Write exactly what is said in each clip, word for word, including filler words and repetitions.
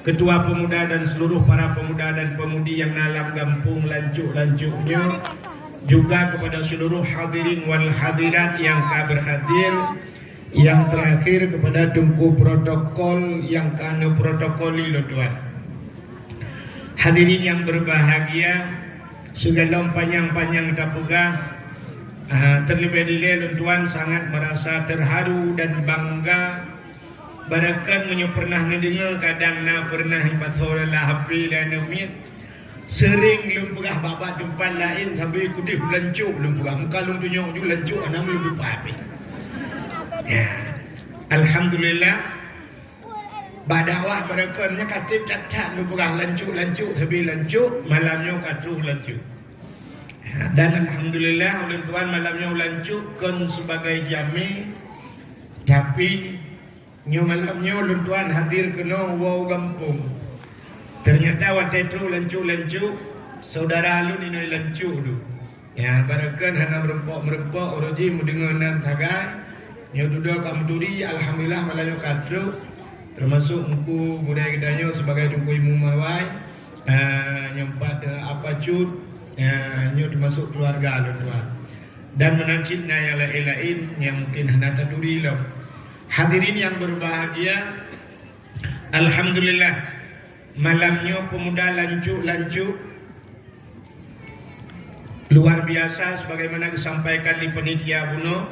Ketua Pemuda dan seluruh para pemuda dan pemudi yang na lam gampông Lancok-Lancok nyoe, juga kepada seluruh hadirin wal hadirat yang ka berhadir, yang terakhir kepada Teungku Protokol yang ka neuprotokoli lôn tuan. Hadirin yang berbahagia, sigohlom panyang-panyang tapeugah, ah, terlebih dilée lôn tuan sangat merasa terharu dan bangga. Barangkapeue meunyoe pernah neudeungoe, kadang na pernah ipasoe lam H P dan aneuk miet. Seuring lôn peugah bak-bak teumpat laén, sabe keudeh Lancok lôn peugah. Meuka lôn tunyok ju Lancok, hana lôn lupa pih. Ya. Alhamdulillah. Bak dakwah barangkapeue nyan ka treb that-that lôn peugah Lancok-Lancok, sabe Lancok, malam nyoe ka troh Lancok. Ya, dan alhamdulillah, ulôn tuan malam nyoe Lancok kon sebagai jamé, tapi nyoe malam nyoe lôn tuan hadir keunoe woe u gampông. Ternyata watée troh Lancok-Lancok, saudara lôn inoe Lancok dum. Ya, barangkapeue hana meurumpok-meurumpok, uroe jih meudeungoe nan sagai. Nyoe dudoe ka meuturi, alhamdulillah malam nyoe ka troh. Termasuk Teungku Gurée geutanyoe sebagai Teungku Imum awai. Ah, nyoe pat, eh, Apa Cut. Ya, nyoe termasuk keluarga lôn tuan. Dan meunan cit na nyang laén-laén nyang mungkin hana taturi lom. Hadirin yang berbahagia, alhamdulillah, malam nyoe pemuda Lancok-Lancok luar biasa sebagaimana disampaikan di panitia bunoe,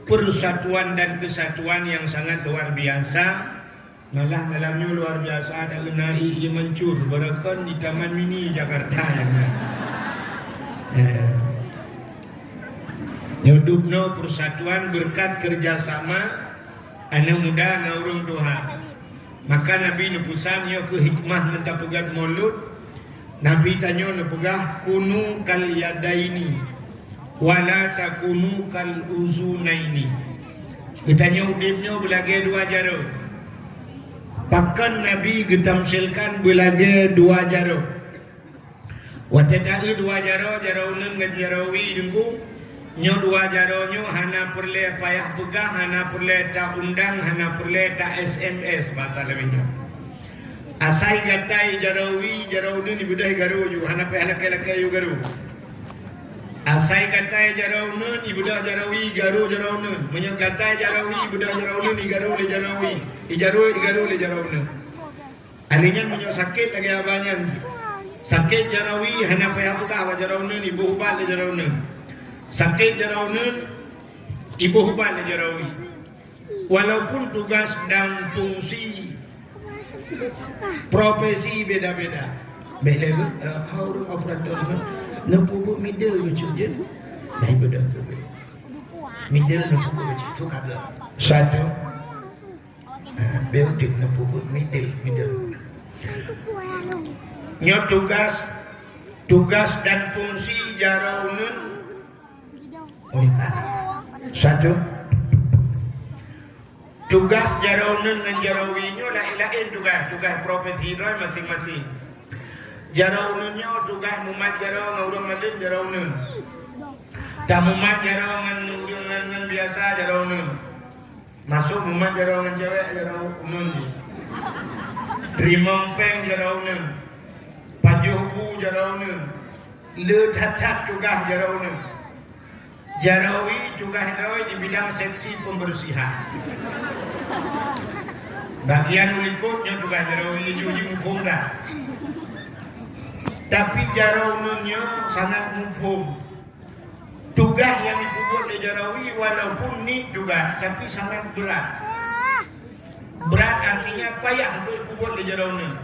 persatuan dan kesatuan yang sangat luar biasa. Malah malam nyoe luar biasa, ada keunaik ie mancur, barangkapeue di Taman Mini Jakarta nyan. Eh. Nyoe dubnoe persatuan berkat kerjasama aneuk muda ngon ureuëng tuha. Maka Nabi neupesan, nyoe keuh hikmah meunan tapeugét Maulud, Nabi tanyoe neupeugah, "Kunu kal yadaini, wala takunu kal uzunaini." Geutanyoe udeb nyoe beulagée dua jaroe. Pakon Nabi geutamsilkan beulagée dua jaroe? Watée taeu dua jaroe, jaroe uneuen ngon jaroe wie, Teungku, nyoe dua jaroe nyoe hana peureulée payah peugah, hana peureulée ta-undang, hana peureulée ta-S M S, basa lagée nyoe. Asai gata jaroe wie, jaroe uneuen ibeudôh garo ju, hana payah lakée-lakée yue garo. Asai gata jaroe uneuen ibeudôh jaroe wie, garo jaroe uneuen. Meunyoe gata jaroe wie ibeudôh jaroe uneuen, igaro lé jaroe wie, igaro, igaro lé jaroe uneuen. Alèh nyan meunyoe sakét lagée abah nyan, sakét jaroe wie hana payah peugah bak jaroe uneuen, iboh ubat lé jaroe uneuen. Sakét jaroe uneuen, iboh ubat lé jaroe wie. Walaupun tugas dan fungsi profesi beda-beda. Bék lé, eh, hao ureuëng operator nyoe, neupeubuet middle lucu jeuet. Nah, ibeudôh tu. Middle neupeubuet lucu tu kagak. Satu. Eh, bék udeb neupeubuet middle, middle. Nyoe tugas, tugas dan fungsi jaroe uneuen. Satu. Tugas jaroe uneuen ngon jaroe wie nyoe laén-laén tugas, tugas profesi droe maséng-maséng. Jaroe uneuen nyoe tugas mumat jaroe ngon ureuëng malém jaroe uneuen. Tamumat jaroe ngon ureuëng ngon, ngon biasa jaroe uneuen. Masôk mumat jaroe ngon cewek jaroe uneuen jih. Teurimong péng jaroe uneuen. Pajoh bu jaroe uneuen. Le that-that tugaih jaroe uneuen. Jaroe wie tugaih droe di bidang seksi pembersihan. Bagian likot nyoe tugaih jaroe wie, jih muphom that. Tapi jaroe uneuen nyoe sangat muphom. Tugaih nyang jipeubuet lé jaroe wie walaupun niet tugaih, tapi sangat brat. Brat artinya payah untuk jipeubuet lé jaroe uneuen.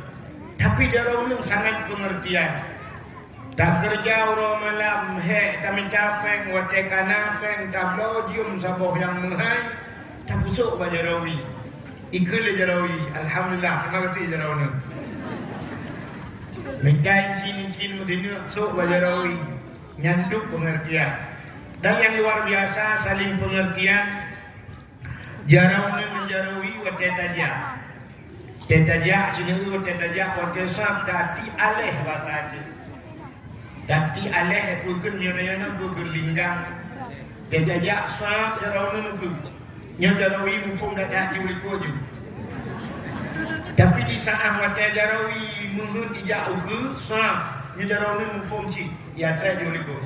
Tapi jaroe uneuen sangat pengertian. Takeureuja uroe malam, hék tamita péng, watée kana péng, tabloe jeuem saboh nyang meuhai, tapeusôk bak jaroe wie. Ikheun lé jaroe wie, "Alhamdulillah, terima kasih jaroe uneuen." Mita isi mungkin meusineuk sôk bak jaroe wie. Nyan dum pengertian. Dan yang luar biasa, saling pengertian. Jaroe uneuen ngon jaroe wie watée tajak. Watée tajak, sineuk watée tajak, watée sab, tati aléh basa jih. Tati aléh, peue kheun nyoe, nyoe, nyoe, peue kheun linggang. Watée tajak sab jaroe uneuen kheun. Nyoe jaroe wie muphom that-that ju likot ju. Tapi di saát watée jaroe meuheuet ijak ukeue, sa, nyoe jaroe nyoe muphom cit, ya treb jih u likot.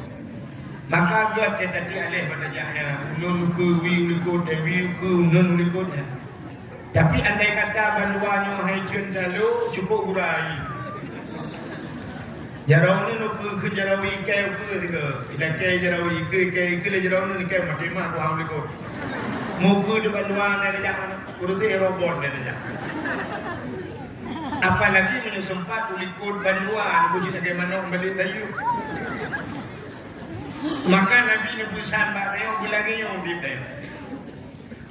Maka geuh teutateubiet lé bak tajak nyan, ulôn ukeue wie u likot, eh, wie ukeue ulôn u likot nyan. Tapi andai kata bandua nyoe hai cuen talo, cukôp gura ayie. Jaroe nyoe ukeue keu jaroe ikée ukeue sigoe. Ilakée jaroe ikée, ikée, ikée lé jaroe nyoe ikée maté mah tuha u likot. Mukeue di bandua na geujak, kurusi robot na geujak. Apalagi meunyoe seumpat u likot bandua, bujih lagée manok balek bayeue. Maka Nabi neupeusan bak tanyoe beulagée nyoe di tée.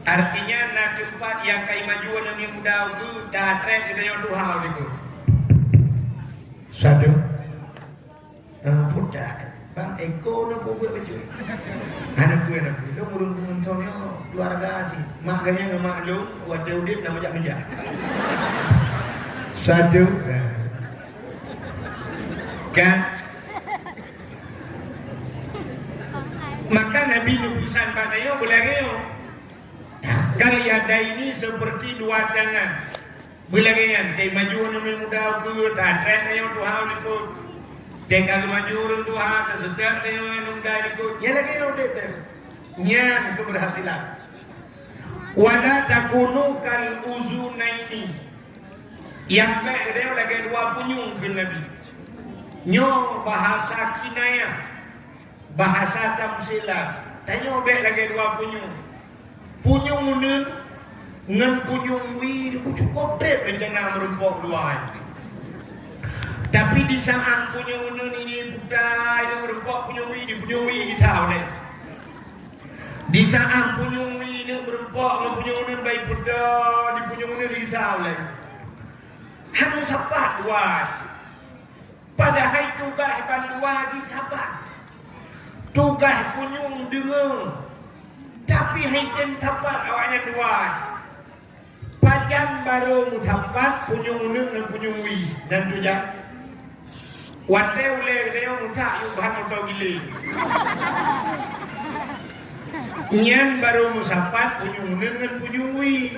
Artinya na teumpat nyang kai maju aneuk muda ukeue, tatreb geutanyoe tuha u likot. Satu. Ah, putak. Bang, eko na peubuet bacut. Hana peue, hana peue. Lôn ureueng peumunthong nyoe, keluarga cit. Mak geuhnyan ngon mak lôn, watée udeb na meujak-meujak. Satu. Kan? Maka Nabi neupeusan bak tanyoe beulagée nyoe. Kal yadaini seperti dua tangan. Beulagée nyan, tée maju aneuk muda ukeue, tatreb tanyoe tuha u likot. Tée ka geumaju ureueng tuha, taseutôt tanyoe aneuk muda u likot. Nyan lagée nyoe udeb teuh. Nyan keubeurhasilan. Wala takunu kal uzunaini. Nyang bék geutanyoe lagée dua punyueng kheun Nabi. Nyoe bahasa kinayah. Bahasa tamsilan, tanyoe bék lagée dua punyueng. Punyueng uneuen ngon punyueng wie cukôp treb rencana meurumpok dua. Tapi di saát punyueng uneuen ini puta, ini meurumpok punyueng wie, di punyueng wie gisa ulée. Di saát punyueng wie ini meurumpok ngon punyueng uneuen bai puta, di punyueng uneuen gisa ulée. Hana sapat dua. Padahai tugaih bandua jisapat. Tugaih punyueng deungoe, tapi hana tem sapat awaknyan dua. Pajan barô meusapat punyueng uneuen ngon punyueng wie, dan tujak. Watée ulée geutanyoe meusak yue bahan moto giléng. Nyan barô meusapat punyueng uneuen ngon punyueng wie.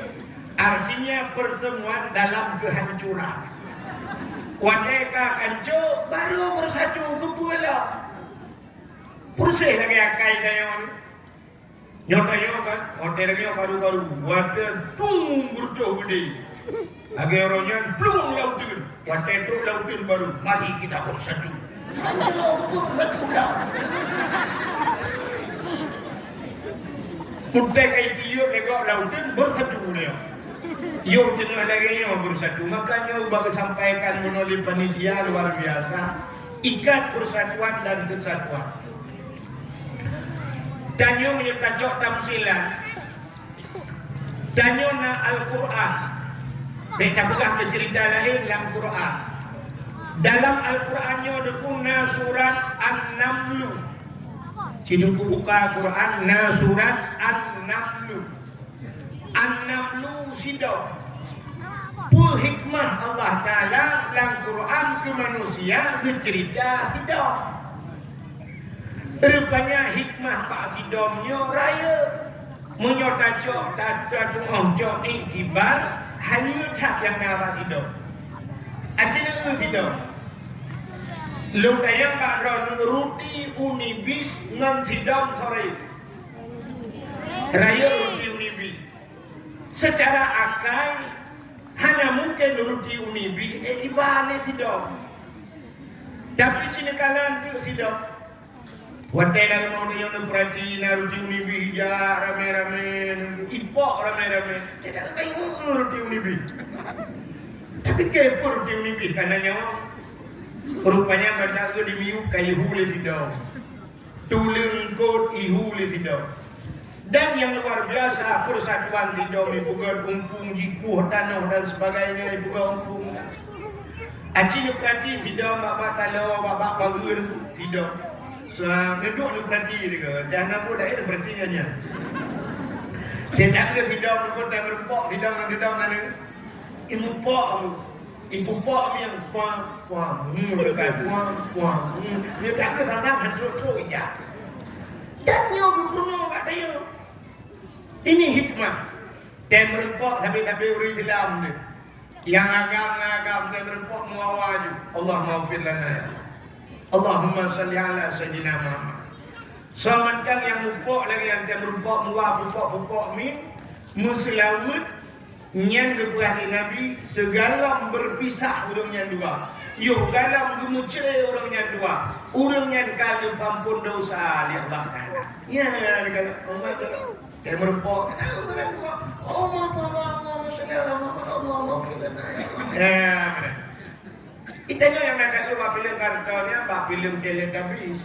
Artinya pertemuan dalam kehancuran. Watée ka hancô, barô beusatu keupeue lom. Peureséh lagée akai tanyoe. Nyoe tanyoe kan, watée lagée nyoe baru-baru, watée tung beureutoh geude. Lagée uroe nyan plueng lam uteuen. Watée trok lam uteuen baru, mari kita bersatu. Bersatu dah. Meuntée ka jitiyeuk lé gob lam uteuen bersatu dia. Yoh teungoh lagée nyoe bersatu. Maka nyoe bak geusampaikan meunoe lé panitia luar biasa. Ikat persatuan dan kesatuan. Tanyoe meunyoe tacok tamsilan, tanyoe na Al-Qur'an. Bék tapeugah keu ceurita laén lam Qur'an. Dalam Al-Qur'an nyoe deuh na surat An-Namlu. Sidum buka Qur'an na surat An-Namlu. An-Namlu sidom. Peue hikmah Allah Taala lam Qur'an keu manusia geuceurita sidom? Rupanya hikmah bak sidom nyoe rayeuk. Meunyoe tacok, ta-, tatu'oh cok iktibar, hana that nyang na bak sidom. Aci neu sidom. Lôn tanyong bak droeneuh ruti Unibis ngon sidom sore. Rayeuk ruti Unibis. Secara akai, hana mungken ruti Unibis, eh, iba lé sidom. Tapi ci neukalon teuk sidom. Watée lam rumoh tanyoe neupeurati na ruti Unibis jak ramé-ramé, ipok ramé-ramé. Tidak tahu ruti Unibis. Tapi keu peue ruti Unibis kana nyawa. Rupanya banda geuh di miyueb ka ihu lé sidom. Tuleueng kot ihu lé sidom. Dan yang luar biasa, persatuan sidom ipeugét umpung jikueh tanoh dan sebagainya ipeugét umpung. Aci neupeurati sidom bak-bak taloe, bak-bak bageuen sidom. Sa-, neuduek neupeurati lé, jangan buet laén neupeurati nyan. Sidang lé sidom, neupeurati meurumpok sidom ngon sidom nyan. Imupok. Ipupok mieng, kuang, kuang, hmm, dekat, kuang, kuang, hmm. Dia tak ada randang hantu tu ija. Dan nyoe geupurunoe bak tanyoe. Ini hikmah. Dan meureumpok sabe-sabe ureueng Islam ni. Nyang agam ngon agam teumeureumpok meuawa ju. Allahumma ighfir lana ya Allah. Allahumma shalli ala sayyidina Muhammad. Soe mantong nyang meureumpok lagèe nyan teumeureumpok meuawa pupok-pupok min, meuseulaweuet, nyan geupeugah lé Nabi, sigohlom beupisah ureueng nyan dua. Yoh gohlom geumeucre ureueng nyan dua. Ureueng nyan ka geupeuampon desya lé Allah Taala. Nyan, nyan, nyan, nyan. Teumeureumpok. Ya, betul. Kita nyoe nyang na keu bak filem kartun nyan, bak filem Teletubbies.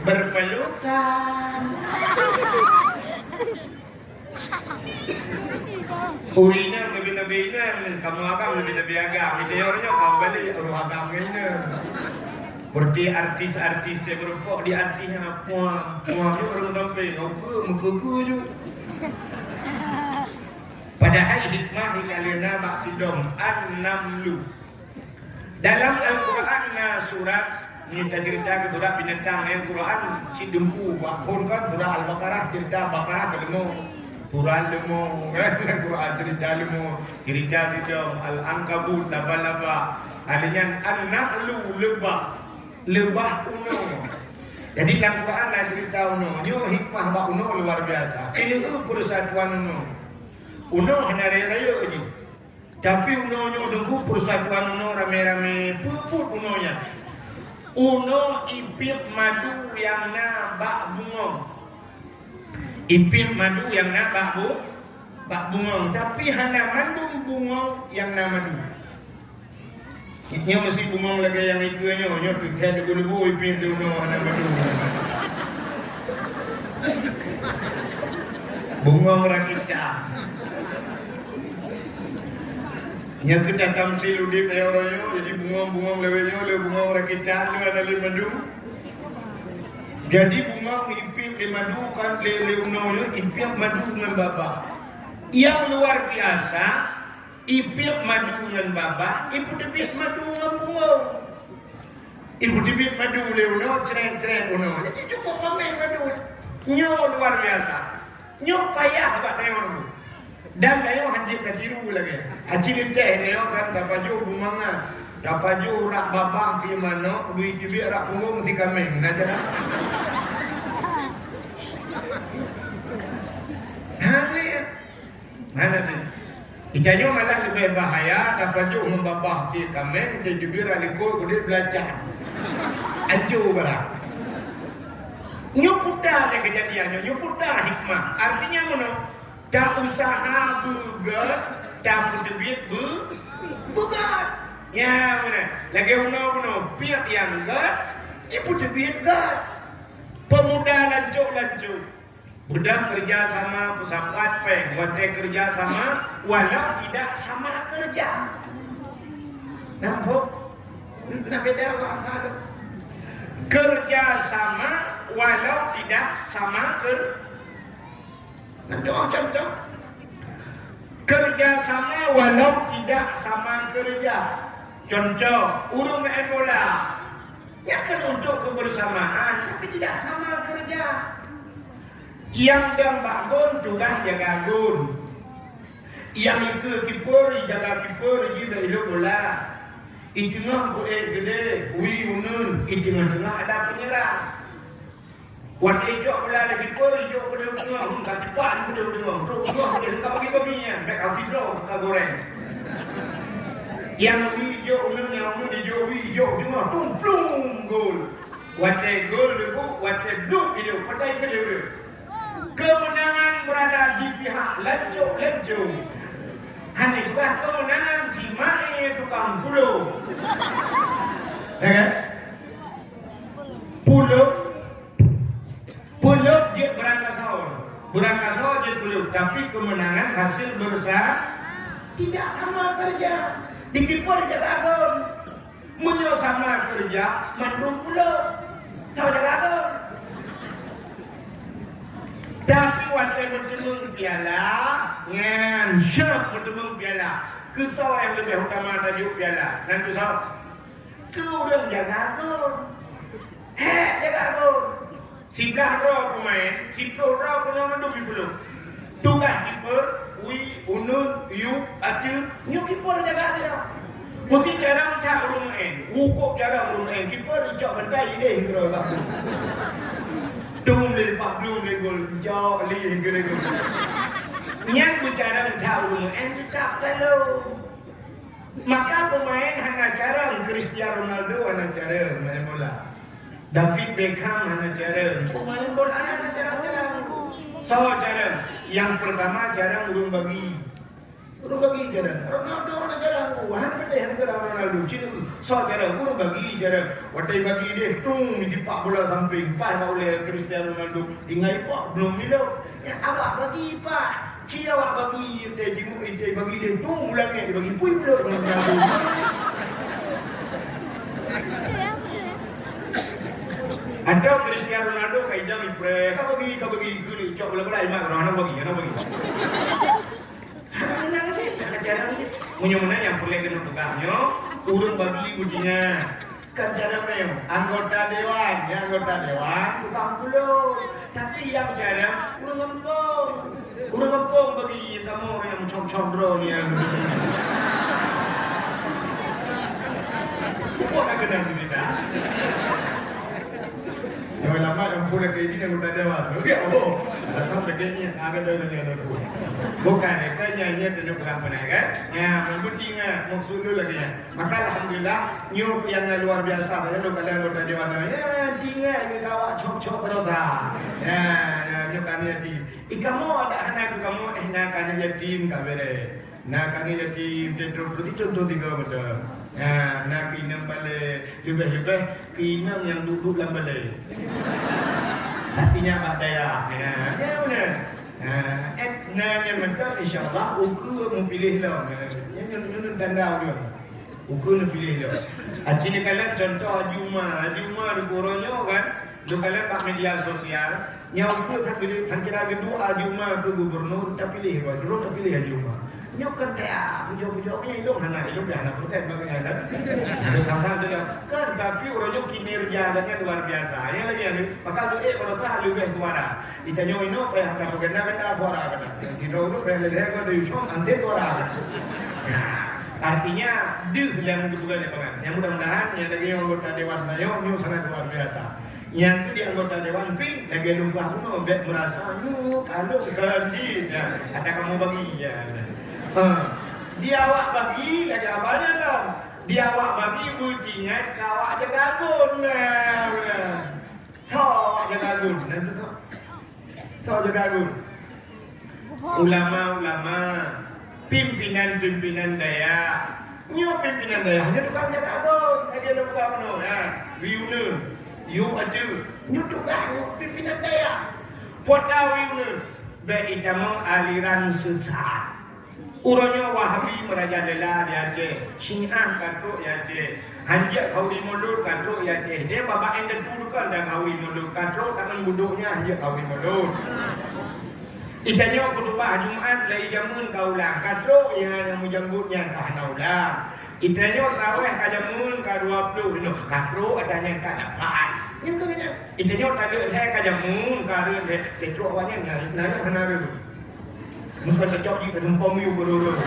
Berpelukan. Ui, nyan lebih-lebih nyan, kamoe agam lebih-lebih agam. Kita nyoe, nyoe kamoe balik, ureueng agam nyan. Berarti artis-artis teumeureumpok di artis nyan, puang, puang, nyoe ureueng sampéng, muka, muka ju. Padahai hikmah di kalena bak sidom an-namlu. Dalam Al-Quran na surat, ni tacerita keu surat binatang, Al-Quran cit dumpu, bak phon kan, surat Al-Baqarah, cerita Baqarah leumo. Surat leumo, Al-Quran cerita leumo, cerita sidom, Al-Ankabut, laba-laba. Ada nyan an-namlu, lebah. Lebah unoe. Jadi lam Quran na cerita unoe. Nyoe hikmah bak unoe luar biasa. Ini persatuan unoe. Unoe hana rayeuk-rayeuk jih. Tapi unoe nyoe teungku persatuan unoe ramé-ramé. Peue buet unoe nyan? Unoe ipiep madu nyang na bak bungong. Ipiep madu nyang na bak bu-, bak bungong. Tapi hana mandum bungong nyang na madu. Nyoe meusi bungong lagèe nyang ikeue nyoe, nyoe teuthèe leubu-leubu ipiep di unoe hana madu. Bungong rakitan. Nyoe keuh tatamsil udép nyoe uroe nyoe, jadi bungong-bungong lewat nyoe, lé bungong rakitan nyoe hana lé madu. Jadi bungong ipiep lé madu kan lé, lé unoe nyoe, ipiep madu ngon babah. Nyang luar biasa, ipiep madu ngon babah, ipeuteubiet madu ngon bungong. Ipeuteubiet madu lé unoe, creng-creng unoe. Jadi cukup mamèh madu. Nyoe luar biasa. Nyoe payah bak tanyoe. Dan tanyoe hanjeuet tatiru lagèe. Aci leuteh tanyoe kan tapajoh bumanga. Tapajoh rak babah si manok, bri teubiet rak punggong si kaméng. Nah, cara. Ha, ni. Mana tu? Kita nyoe malah leubeh bahaya, tapajoh ngon babah si kaméng, teubiet rak likot udép beulacak. Ancô barang. Nyoe puta lé keujadian nyoe, nyoe puta hikmah. Artinya meunoe, ta usaha beugèt, ta peuteubiet beu-, beugèt. Nyan meunan. Lagèe unoe-unoe, piep nyang gèt, jipeuteubiet gèt. Pemuda lancôk-lancôk. Mudah kerja sama, peusapat péng, watèe kerja sama, walau tidak sama kerja. Nampak? Nah, beda bahasa tu. Kerja sama, walau tidak sama ker-, nah, contoh, contoh. Kerja sama, walau tidak sama kerja. Contoh, ureueng main bola. Ya kan untuk kebersamaan, tapi tidak sama kerja. Nyang dong bak gôn tugaih jaga gôn. Nyang ikeue kiper, jaga kiper, jih bak ilok bola. Iteungoh beuék geudeh, wie uneun, iteungoh-teungoh ada penyerang. Watèe ijok bola lé kiper, ijok keudéh teungoh, hmm, ka cepat keudéh teungoh. Trok teungoh keudéh, ka bagi-bagi nyan, bèk ka sidroe ka goreng. Nyang wie ijok uneun, nyang uneun ijok wie, ijok teungoh, tum, plum, gol. Watèe gol leubu, watèe duek ilok, patai keudéh. Kemenangan berada di pihak lancôk-lancôk. Hana peugah kemenangan di ma'é tukang pulo. Ya kan? Pulo, pulo jeuet beurangkasoe. Beurangkasoe jeuet pulo, tapi kemenangan hasil bersa-, tidak sama kerja. Di kiper jaga gol. Meunyoe sama keureuja, mandum pulo. Sama jaga tu. Tapi watèe meuteumeung piala, nyan syok meuteumeung piala. Keu soe nyang leubeh utama tajok piala? Nyan keu soe? Keu ureueng jaga gol. Hék jaga gol. Siblaih droe peumaén, siploh droe keunoe mandum jipeuloh. Tugaih kiper, wi, unun, yu, ateuh, nyoe kiper jaga dia. Mesti carang cak ureueng maén. Wukuk carang ureueng maén. Kiper icok bantai idéh keudroe bak. Tung lé pat, belum lé gol. Icok lé keudroe gol. Nyan beucarang cak ureueng maén, cak lalu. Maka pemain hana carang, Cristiano Ronaldo hana carang main bola. David Beckham hana carang. Pemain bola hana carang-carang. Soe carang? Nyang pertama carang ureueng bagi. Ureueng bagi carang. Ronaldo hana carang. Wah, hana carang Ronaldo. Cit soe carang? Ureueng bagi carang. Watèe bagi deh, tung, jipak bola sampéng. Pas bak ulèe Cristiano Ronaldo. Tinggai pak, belum milo. Ya, awak bagi pak. Ci awak bagi, teuh jimuk, teuh bagi deh, tung, ulang nyan dibagi pui pula. Atau Cristiano Ronaldo ka idam ipreh, ka bagi, ka bagi, geulik cok bola-bola, imat, hana bagi, hana bagi. Hana menang cit, hana jarang cit. Meunyoe meunan nyang peureulèe keuneuk peugah nyoe, ureueng bagi kucing nyan. Kan cara meunan, anggota dewan, ya, anggota dewan tukang pulot. Tapi nyang cara ureueng gampông. Ureueng gampông bagi kamoe nyang meucom-com droe nyan. Bukan nak kenal cerita. Nyang lama nyang pun lagi ini anggota dewan. Okey, oh. Datang lagi ni, ada dah lagi ada tu. Bukan, eh, kan nyang, nyang tunjuk pegang pernah, kan? Ya, yang penting, eh, maksud lu lagi, ya. Maka alhamdulillah, nyoe nyang luar biasa, padahai lôn kalon anggota dewan nyoe. Ya, tinggai keu awak cok-cok baroesa. Ya, ya, nyoe kami yatim. Ih, kamoe adak hana keu kamoe, eh, na kami yatim ka beureh. Na kami yatim, contoh, contoh tiga macam. Ya, na keu inong balè, leubeh-leubeh keu inong nyang duek-duek lam balè. Artinya bak dayah. Ya, ya, beuna. Ha, eh, na nyang mantap, insya Allah, ukeue meupiléh lom. Nyan, nyan, nyan tanda ulôn. Ukeue neupiléh lom. Aci neukalon contoh Haji Uma. Haji Uma di Puro nyoe kan, neukalon bak media sosial. Nyang ukeue that geude-, that kira geuduek Haji Uma keu gubernur, tapiléh, Pak. Terus tapiléh Haji Uma. Nyoe kan teuh, pujoe-pujoe, nyoe ilong hana, ilong dah hana protes bagi nyan, kan? Ada tambahan tu dah. Kan, tapi ureueng nyoe kinerja dengan luar biasa. Yang lagi anu, maka tu, eh, baroesa leubeh suara. Di tanyoe inoe payah ka peugah na gata suara gata. Di droe tu payah leleh ka di ujong anté suara gata. Nah, artinya deuh nyang geupeugah lé pangan. Yang mudah-mudahan nyang lagèe nyoe anggota dewan tanyoe nyoe sangat luar biasa. Nyang tu di anggota dewan pih lagèe lumpah bunoe bèk meurasa nyoe kalau sekali ya kata kamu bagi ya. Ha. Di awak bagi lagèe abang nyan lah. Di awak bagi beutingat ka awak jaga gon. Nah, nah. Soe jaga gon? Soe jaga gon? Ulama-ulama, pimpinan-pimpinan dayah. Nyoe pimpinan dayah, nyoe tukang jaga gon. Lagèe lôn peugah bunoe, ha. Wiune, yu ateuh. Nyoe tukang nyoe pimpinan dayah. Pota wiune, bèk itamong aliran sesat. Uroe nyoe Wahabi meurajalela di Aceh, Syiah ka trok di Aceh, hanjeuet khauri mulod ka trok di Aceh. Dia babah yang tentu bukan dan khauri mulod ka trok, tangan buduknya hanjeuet khauri mulod. Ita nyoe khutubah Jumat lagi jameun ka ulang, ka trok yang, yang meujambut nyan ka hana ulang. Ita nyoe tarawih ka jameun ka dua puluh nyoe, ka trok ada nyang ka dapat. Nyang keu nyan. Ita nyoe taleuek lhèe ka jameun ka reuet lhèe, trok awaknyan na, na, na, hana reuet. Meuka tacok jih keu tumpông yue beururu.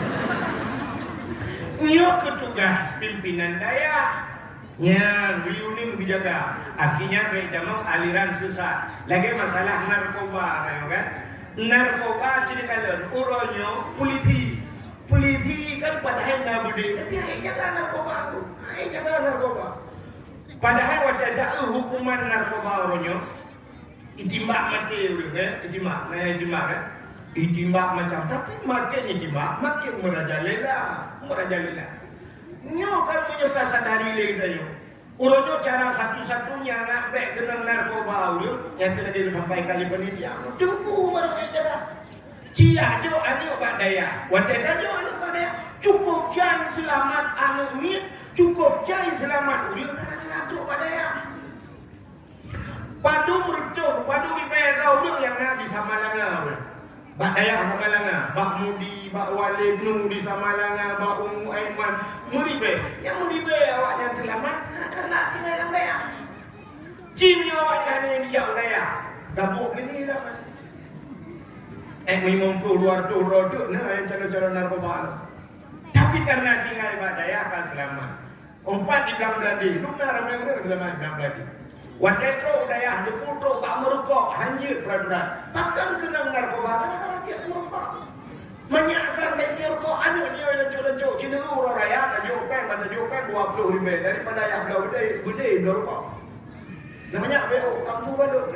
Nyoe keu tugaih pimpinan dayah. Nyan, reunion geujaga. Akhirnya bèk tamong aliran sesat. Lagèe masalah narkoba, tahu kan? Narkoba sini kalon, uroe nyoe polisi. Polisi kan padahai na beudé, tapi hai jaga narkoba tu. Hai jaga narkoba. Padahai watèe taeu hukuman narkoba uroe nyoe, Itimbak maté ureueng, eh? Itimbak, eh, itimbak, eh? Itimbak macam, tapi makin itimbak, makin merajalela, merajalela. Nyoe kan meunyoe tasadari lé geutanyoe. Uroe nyoe cara satu-satunya nak bèk keunong narkoba ureueng, nyang keuneuk disampaikan lé panitia. Teungku baru kaya cara. Cia jok aneuk bak dayah. Watèe tajok aneuk bak dayah, cukup jai seulamat aneuk miet, cukup jai seulamat ureueng, karena trok bak dayah. Padum reutôh, padum ribèe droe ureueng nyang na di Samalanga, weh. Bak dayah Samalanga, bak Mudi, bak Walid Nu di Samalanga, bak Umu Aiman, meuribèe. Nyang meuribèe awaknyan seulamat, karena tinggai lam dayah. Jih nyoe awaknyan nyang dijak u dayah, gabuk geuni lam. Eh, limong ploh, dua ratus droe teuk na nyang calon-calon narkoba. Tapi karena tinggai bak dayah ka seulamat. Umpat di Blang Bladé, dum na ramé ureuëng seulamat di Blang Bladé. Watée trok dayah, jipeutrok bak meurukok, hanjeuet peuraturan. Pakon keunong narkoba, gara-gara jeuet meurukok. Meunyoe ka lheueh meurukok, aneuk jih lancok-lancok, jineuk uroe raya, tajok péng, ban tajok péng dua ploh ribée, daripada yah bloe beudé, beudé bloe rukok. Namanya B O, kampung baru.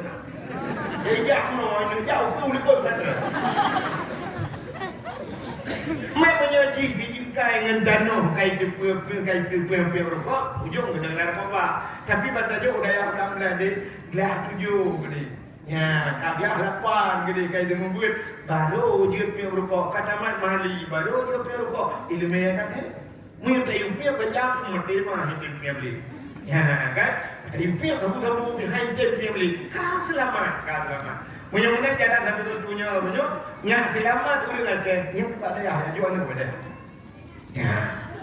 Ijak mau, ijak uku likot sana. Mak punya jih diikai ngon tanoh, kai teupeu-peu, kai teupeu-peu rukok, ujong kena narkoba. Tapi ban tajok dayah Blang Bladé, glah tujoh geude. Ya, ka glah lapan geude kai teumeubuet, baru jeuet piep rukok. Ka tamat Mali, baru jeuet piep rukok. Ileumé ka teuh. Meunyoe tayue piep bajang, meuteumah hitem piep lé. Ya, kan? Tayue piep sabu-sabu, hai hitem piep lé. Ka seulamat, ka seulamat. Meunyoe meunan jalan satu-satunya, meunyoe nyak seulamat ureuëng Aceh, nyak bak saya, ya, jual aneuk pada. Ya.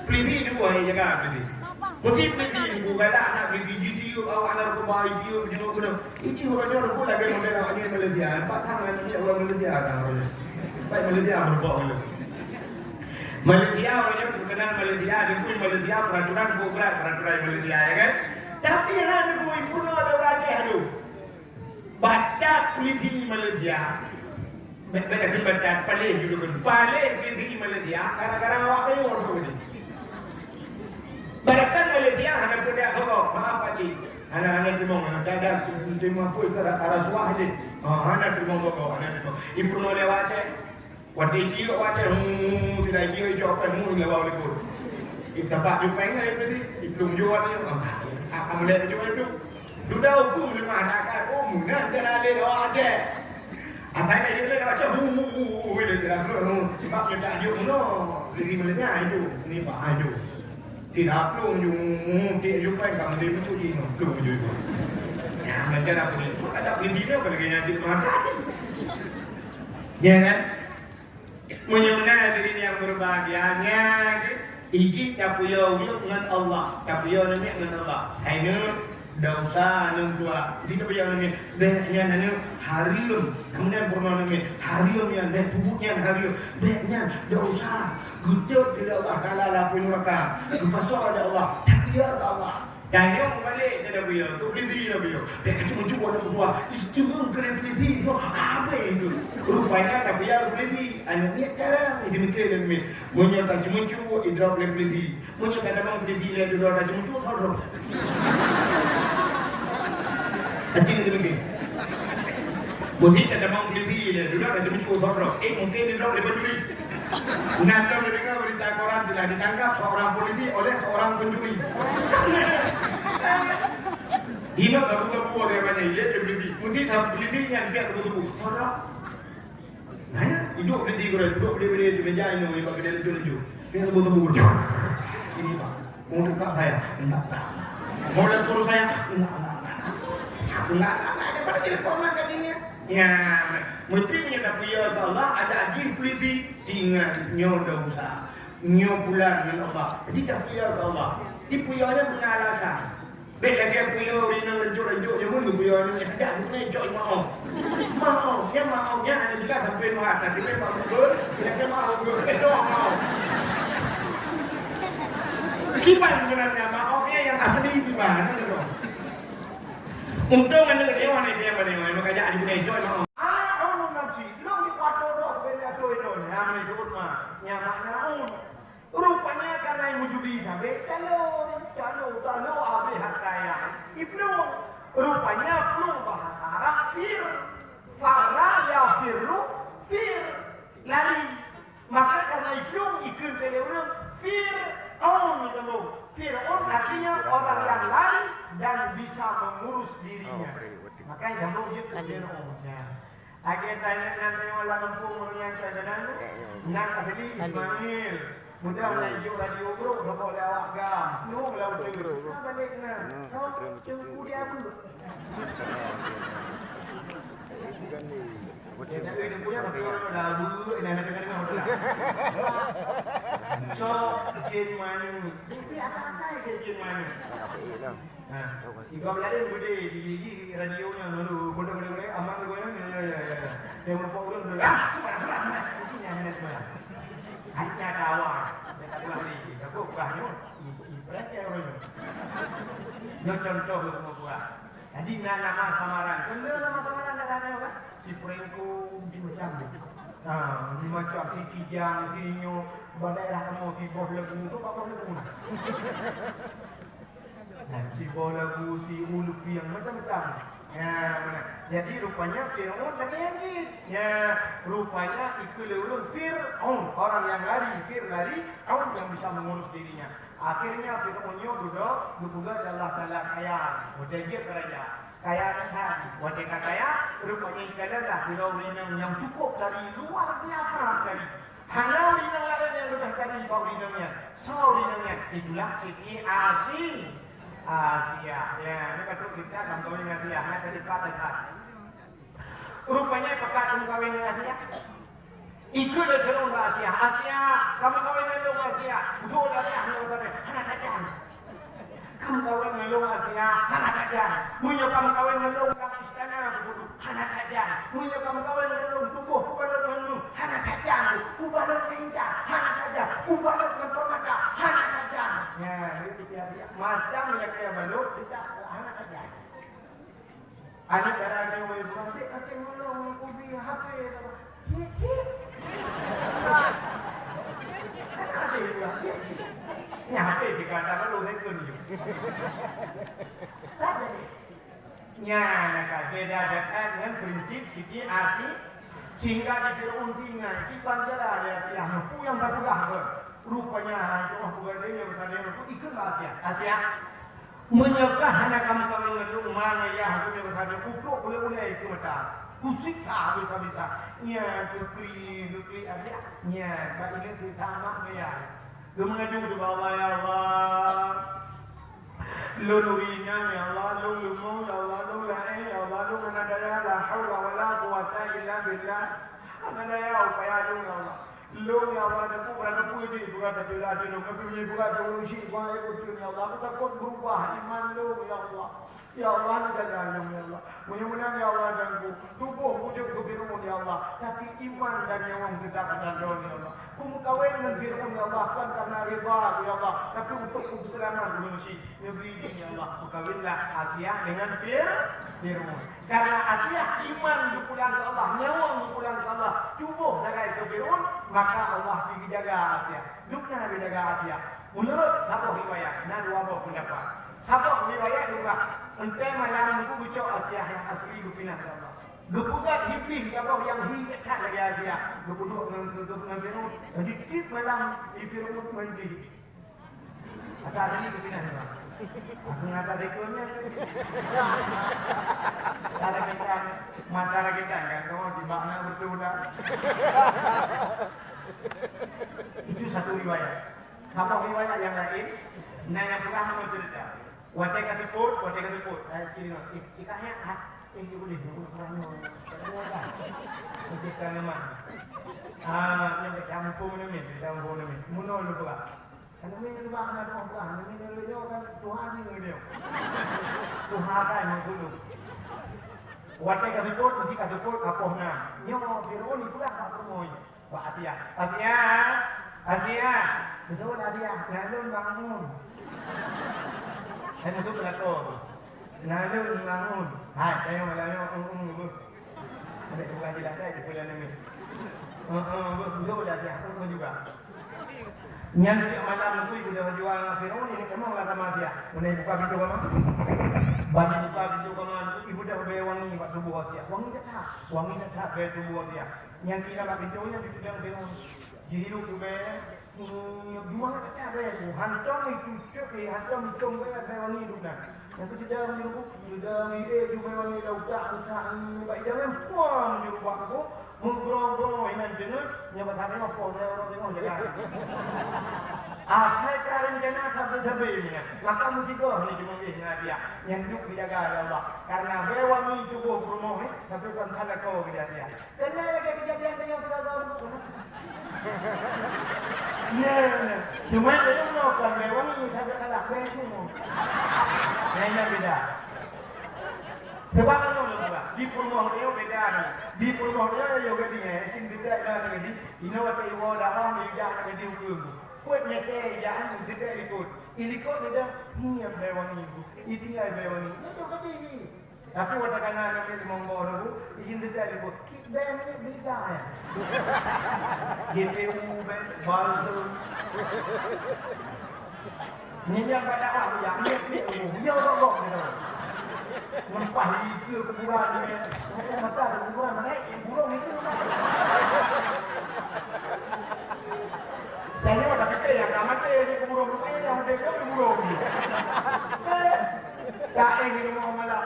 Polisi dua yang jaga polisi. Mesti polisi bukan galak nak polisi, jitiup awak narkoba, jitiup, jitiup kena. Itu orang nyoe pun lagi model awak nyoe Malaysia. Nampak tangan ni orang Malaysia dah orang nyoe. Baik Malaysia merupakan orang nyoe. Malaysia orang nyoe terkenal Malaysia, di pun Malaysia peraturan bukan berat peraturan Malaysia ya kan. Tapi hana pun pun ada orang Aceh tu. Baca polisi Malaysia. Baik baik baca paling dulu kan. Paling polisi Malaysia gara-gara awak kayu tu ni. Bahkan Malaysia hana pun dia sokong. Maaf Pak Cik. Hana hana terima hana ada terima pun ke arah suah ni. Ha hana terima sokong hana terima. Ibu nolak awak cek. Watèe jiyue watèe, hmm, tidak jiyue jok pèng, hmm, lawa likot. Ita bak jok pèng ngai berarti, iplueng jok watèe, ah, ah, mulai jok itu. Duda hukum lemah nak kat, oh, meunan cara lé lawa Aceh. Asai nak jok lé lawa Aceh, hmm, hmm, hmm, hmm, dia tidak perlu, hmm. Sebab dia tak jok, no. Lagi melenyah itu, ni bah itu. Tidak plueng jok, hmm, tak jok pèng, kamu dia betul je, no. Plueng jok itu. Ya, macam apa ni? Ada pelindung apa lagi yang jok mata? Ya kan? Meunyoe meunan hadirin nyang beubahgia, nyan jih tapuyoe ngon Allah, tapuyoe namiet ngon Allah. Hai neuek, desya neuek dua. Jadi tapuyoe namiet, bèk nyan aneuk hareuem. Nyan peurunoe namiet, hareuem nyan, bèk peubuet nyan hareuem. Bèk nyan desya, geutot lé Allah Taala lam apui neuraka. Geupasoe lé Allah, tapuyoe keu Allah. Tanyoe meubalek keu tapuyoe, keu polisi tapuyoe. Bèk kaceumencue aneuk meutuah, ih, ceumeung keu polisi nyoe, habéh keuh. Rupanya tapuyoe keu polisi, aneuk miet carông, ih, dimikir lé miet. Meunyoe taceumencue, idrop lé polisi. Meunyoe tatamong polisi lé dudoe taceumencue, thon droe. Aci dimikir. Meunyoe tatamong polisi lé dudoe taceumencue, thon droe. Eh, mungkin idrop lé pencuri. Nah, lôn deungoe berita koran telah ditangkap seorang polisi oleh seorang pencuri. Hino ka buka buah dia banyak, ya, dia polisi. Mungkin sama polisi yang dia tunggu-tunggu. Orang. Nah, ya, hidup polisi korang, hidup polisi di meja ini, bagi dia lucu-lucu. Dia tunggu-tunggu. Ini, Pak. Mau dekat saya? Enggak, enggak. Mau lapor saya? Enggak, enggak, enggak. Aku enggak, enggak, enggak. Dia pada jadi korban kajinya. Ya, mesti punya tapuyoe keu Allah, ada jih polisi. Ingat, nyoe desya. Nyoe pulang ngon Allah. Jadi tapuyoe keu Allah. Dipuyoe nyan beuna alasan. Bèk lagèe puyoe ureueng nyang rancok-rancok nyoe, mun geupuyoe nyan, sejak geupuyoe jok maoh. Maoh, nyan maoh nyan hana jeulaih sampoe meuhat, tapi memang beutôi, lagèe maoh, beutôi maoh. Kiban sebenarnya maoh nyan nyang asli kiban, kan tu. Untông aneuk dia, aneuk dia, aneuk dia, maka jak geupuyoe jok maoh. Ah, ulun nafsi, lôn di kuat doh, bèk atoi lôn, nyang disebut mah, nyang makna un. Rupanya karena meujudi sabé, talo, talo, talo, habéh harta nyan. Ibnu, rupanya plueng bahasa Arab fir. Farra yafirru, fir, lari. Maka karena ibnu ikheun teuh lé ureueng, Fir'aun itu. Fir'aun artinya orang yang lari dan bisa mengurus dirinya. Makanya kamu jeuet keu Fir'aun. Ya. Lagèe tanyoe nyan, tanyoe lam gampông ureueng nyan, tanyoe nyan, nyan asli Ismail. Mudah na ijok radio brok, rokok lé awak gam. Nyoe lam beutôi. Sa balek na. Sa teungku dia apa? Jadi dia punya tapi orang dah dulu, dah dengar-dengar. So, jin manyueng. Tapi apa-apa je jin manyueng. Nah, si Gam Laden beudé di, di radio nyan, aduh, beudé, beudé, beudé, aman beudé, ya, ya, ya, ya. Dia meureumpok ureueng, beudé. Ah, Hanya dawa. Dia kata hari, jago buah nyoe, i-, ibrek ya orang nyoe. Nyoe contoh lôn buah. Jadi na nama samaran. Kenal nama samaran dah ada kan? Si Prengko, si macam. Ha, si macam, si Kijang, si Inyo, ba daerah kamoe si Boh Legu tu, ba Boh Legu. Nah, si Boh Legu, si Ulu Piang, macam-macam. Ya, mana? Jadi rupanya Firaun lagi yang jin. Ya, rupanya ikut orang Firaun, orang yang lari, Fir lari, Aun yang bisa mengurus dirinya. Akhirnya Firaun nyoe dudoe geupeugah Allah Taala kaya, watèe jeuet keu raja. Kaya that, watèe ka kaya, rupanya ikalonlah sidroe ureueng inong nyang cukup tari luar biasa tari. Hana ureueng inong laén nyang leubeh tari bak ureueng inong nyan. Soe ureueng inong nyan? Itulah Siti Asi-, Asia. Ya, ini patut kita kamoe ingat ya, hana tadi pat-pat. Rupanya pakat kamoe kawin dengan Asia. Ikut lé Firaun bak Asia, "Asia, kamoe kawin ngon lôn Asia." Beutôi dah Asia, hana tajam. "Kamoe kawin ngon lôn Asia, hana tajam. Meunyoe kamoe kawin ngon lôn lam istana, hana tajam. Meunyoe kamoe kawin ngon lôn tuboh, kubalot ngon lôn, hana tajam. Kubalot ngon inca, hana tajam. Kubalot ngon permata, hana tajam." Ya, jadi dia, dia macam dia kaya balot, dia hana tajam. Aneuk dara nyoe wai buah, "Dek, até meulong kubi H P." "Cit, cit." Kan ada juga, "Cit, cit." Nyan H P dikata baru saya tunjuk. Tak jadi. Nyan ka beda dekat dengan prinsip Siti Asi, sehingga di Firaun tinggai, kiban jalan dia, dia mampu yang terpeugah pun. Rupanya, ha, itu mah bukan dia yang bersadar, itu ikut Asia. Asia. Meunyoe ka hana kamoe kawin ngon lôn, ma ngon yah lôn nyang sabe kutrok ulèe-ulèe keu mata. Kusiksa bisa-bisa. Nyan keu kri, keu kri adak. Nyan bak ingat cerita mak ngon yah. Geumeungadu ubak Allah, "Ya Allah, lôn ureueng inong, ya Allah, lôn leumo, ya Allah, lôn laén, ya Allah, lôn hana daya, la haula wala quwwata illa billah. Hana daya upaya lôn, ya Allah." Lôn, ya Allah, teupeu brat teupeu jih, brat teupeu laju lôn, teupeu jih brat teupeu jih, brat teupeu jih, ya Allah. Aku takot berubah iman lôn, ya Allah. Ya Allah, jaga lôn, ya Allah. Meunyoe meunan, ya Allah, dan ku, tuboh bujuk keu Firaun, ya Allah. Tapi iman dan nyawöng teutap atas droe, ya Allah. Kumeukawen ngon Firaun, ya Allah, bukan karena rida ku, ya Allah, tapi untuk keselamatan manusia. Neubri jih, ya Allah, peukawinlah Asiah dengan Fir-, Firaun. Karena Asiah iman geupulang keu Allah, nyawöng geupulang keu Allah, tuboh sagai keu Firaun, maka Allah pi geujaga Asiah. Dum na geujaga Asiah. Meunurot saboh riwayat, na dua boh peundapat. Saboh riwayat geupeugah, enteuk malam Teungku geucok Asiah nyang asli geupinah keu Allah. Geupeugah Iblih saboh nyang hi that lagèe Asiah, geupeuduek ngon, ngon, ngon Firaun. Jadi tiep malam Firaun ngon Iblih. Ata tadi keu pinah ni, Bang. Aku ngata sekolah ni. Cara kita, masalah kita kan, kamu di mana betul dah. Itu satu riwayat. Saboh riwayat nyang laén, na nyang peugah ngon cerita. Watèe ka seupôt, watèe ka seupôt. Eh, sini, Bang. Eh, ikah nyan, ah. Eh, dia boleh, dia boleh kurang nyoe. Tak ada apa. Kita memang. Ah, yang kita mampu menemin, kita mampu menemin. Munoe lu peugah. Kan nyoe nibak na tuha peugah, nyoe nyoe nyoe kan tuha jih nyoe nyoe. Tuha kan nyoe dulu. Watèe ka seupôt, meusti ka seupôt, ka poh na. Nyoe Firaun jipeugah bak peurumoh nyoe. Bak Asiah. "Asiah! Asiah!" Beutôi Asiah, nyan lôn bangun. Hai musuh pelakor. Nyan lôn bangun. Hai, saya malam nyoe, um, um, um. Ada tukang jilat, ada di bulan ni. Heeh, beutôi Asiah, um, um juga. Nyan tiep malam tu ibu dah jual Firaun ini kemang lah sama dia. Mana ibu buka pintu kamar? Bagi buka pintu kamar tu ibu dah bèe wangi bak tuboh Asiah. Wangi that, wangi that bèe tuboh Asiah. Nyang kira bak pintu nyan dipeudong Firaun. Jihirup bèe, hmm, dua kata bèe tu. Hantom itu cok, eh, hantom itu bèe, bèe wangi tu nah. Nyang keu cedang di lubuk, cedang di, eh, jumai wangi lam utak, rusak, hmm, bak idang nyan, puang, di lubak tu, meugrong-grong, inan deungon, nyang bak sabe mah poh, nyang orang tengok jaga. Asai ka rencana sabe-sabe nyan, maka meusigoh ni cuma ngon Asiah, nyang duek dijaga lé Allah. Karena bèe wangi tuboh peurumoh ni, sabe kan salah kau keu Asiah. Keuneuk lagèe keujadian tanyoe keuluwarga ureueng. Nah, cuma ureueng nyoe kon bèe wangi, tapi salah bèe cuma. Nah, nyan beda. Sebab anu lôn peugah, Di peurumoh nyoe beda nyoe. Di peurumoh nyoe yo gadih eh, sing dekat na gadih. Inoe watèe iwoe dakwah, ijak na gadih ureueng. Kuet mete ijak, dekat likot. I likot ni dah, ni yang bèe wangi bu. I tinggai bèe wangi. Ni tu gadih ni. Tapi watèe kana nyoe limong boh nyoe bu, izin dekat likot. Kik bèe ni beda ya. G P U bèe, balsem. Nyan nyang bak dakwah, ya, ya, ya, ya, ya, ya, ya. Ngempah di ke kuburan ni, mata ada kuburan, mana, eh, burung itu. Saya ni pada fikir yang tak mati, ni kuburan, rupanya yang udah ke burung ni. Eh, tak, eh, ni rumah malam.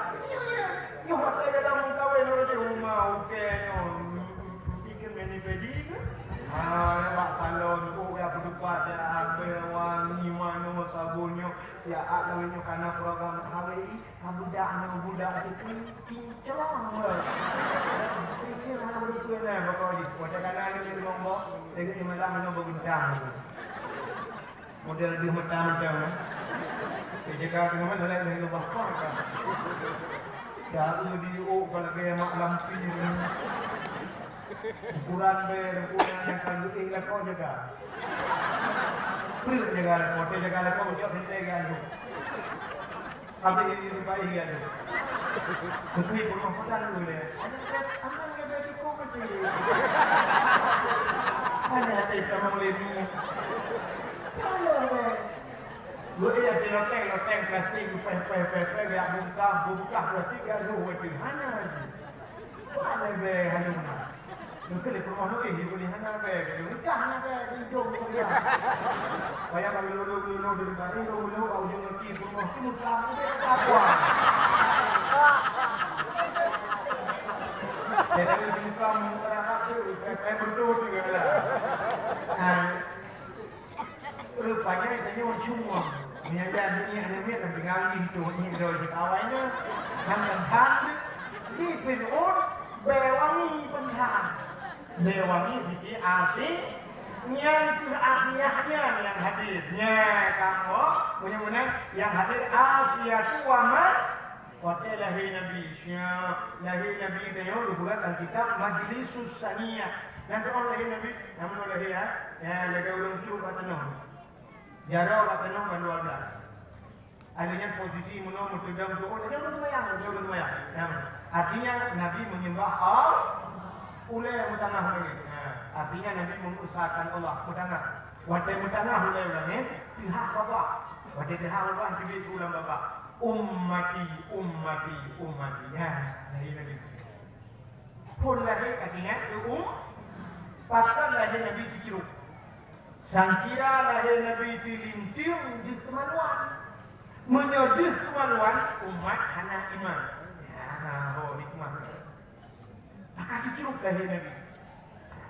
Yo, mata dalam kawin, orang di rumah, okey, no. Bikin meni pedi ke? Ah, bak salon, oh, ya, berdebat, ya, apa, wangi, mana, sabunnya. Siat lawét nyoe kana program H W I, ka budak nyoe budak situ kinclong. Pikir hana beutôi nah pokok jih. Watèe kana nyoe di lombok, lagèe malam nyoe beubintang. Model deuh mata macam mana? Kejaga dengan mana lain dari lubang kau kan? Jaru di uk kalau gaya mak lampi. Ukuran bèe, ukuran yang kalau eh lakoe jaga. Peue jaga lakoe, teuh jaga lakoe, ucok sentei geuandu. Habéh ini rupai geuandu. Beutôi peurumoh peugah dulu lé. Aneuk bèe, aneuk bèe, bèe siko keuci. Hana hati sama ulemi. Kalau bèe. Lu iya di loteng, loteng plastik, pèh, pèh, pèh, pèh, geuyak bungkah, bungkah plastik, geuyak lu, hana lagi. Wah, lé bèe hana guna. Mungkin di rumah lu, eh, di boleh hana bèe, di rumah hana bèe, di jom tu ya. Payah bagi lulu, lulu, lulu, dari balik, lulu, lulu, bau jom lagi, rumah tu, tak, tak, tak, tak. Jadi, di muka, muka, muka, tu, saya, saya betul juga lah. Ah. Rupanya tanyoe cuma. Meunyo jadi nyan aneuk miet lom tinggai linto nyan droe jeuet awai nyan. Nyan kan han di peunuet bèe wangi peuhan. Bèe wangi siti asi nyan keuh Asiah nyan nyang hadir. Nyan kamoe meunyo meunan nyang hadir Asiatu wa man Watèe lahé Nabi, siat lahé Nabi tanyoe geupeugah lam kitab Majlisus Saniyah. Nyang teu'oh lahé Nabi, nyang meunoe lahé, ya, ya, lagèe ureueng cue bak tanoh. Jaroe bak tanoh ban dua blah. Akhirnya posisi meunoe meuteudong tu'oh, tanyoe ureueng seumayang, tanyoe ureueng seumayang. Ya. Artinya Nabi menyembah Allah, ulèe meutamah lagèe. Ya. Artinya Nabi mengusahakan Allah, meutamah. Watèe meutamah ulèe ureueng nyan, teuhah babah. Watèe teuhah babah, teubiet su lam babah. Ummati, ummati, ummati. Nyan, lahé Nabi. Phôn lahé ka teuingat keu um-, pakon lahé Nabi teucirok. Sangkira lahé Nabi teulinteung deuh keumaluan. Meunyoe deuh keumaluan, umat hana iman. Nyan, ho hikmah. Maka teucirok lahé Nabi.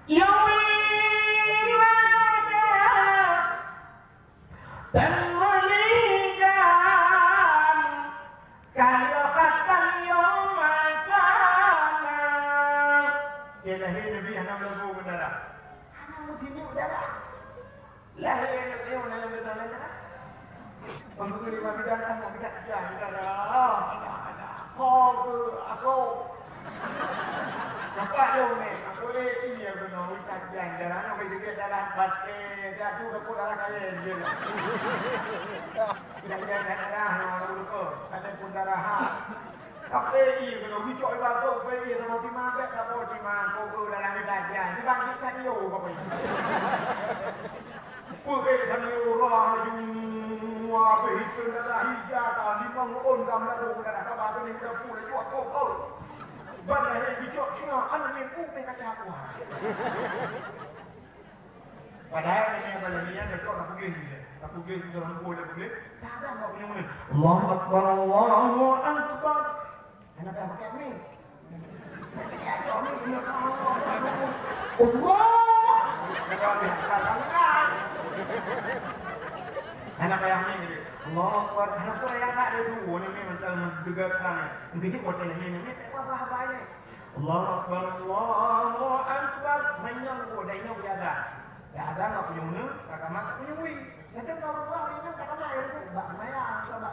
Yaumi Teungoh lé jan, ka lheueh khatan yom sana. Di lahé Nabi hana meulagu beudarah. Hana meuteumé darah. Lahé Nabi hana meulagu beudarah. Untuk lima bidang, anak bidang, bidang, bidang. Ada, ada. Kau ke, aku. Nampak dia, Umi? Aku, eh, ini aku nak ucap jan. Jan anak main sikit darah batin. Jatuh ke darah kaya je. Jan, jan, jan darah, orang lupa. Ada pun darah, ha. Tapi, iya, kena ucap ibadat, tapi, iya, sama timang, tak apa, timang. Kau ke darah ni dah jan. Dia bangkit tak dia, kau ni. Peuet sampoe laju, habéh hiseuen darah ija, limong ôn ka meulalu darah, ka ba keuneuk dapur laju akok-akok. Ban lahé geucok singoh, aneuk miet peuet kaca kuah. Padahai aneuk miet ban lahé nyan geucok ka peugléh lé. Ka peugléh, ka peugléh. Ka ada mak punya mana? Allahu Akbar, Allahu Akbar. Hana payah pakai mic. Allah! Hana payah mic. Allahu Akbar. Hana payah mic. Aduh, ni memang tak mendegarkan. Mungkin dia buat ini, ini tak apa-apa ini. Allahu Akbar, Allahu Akbar. Manyang, oh, dah ingat dia ada. Dah ada, tak punya mana, tak kamar, tak punya wui. Nanti kalau Allah, dia tak kamar, dia tak kamar, tak kamar.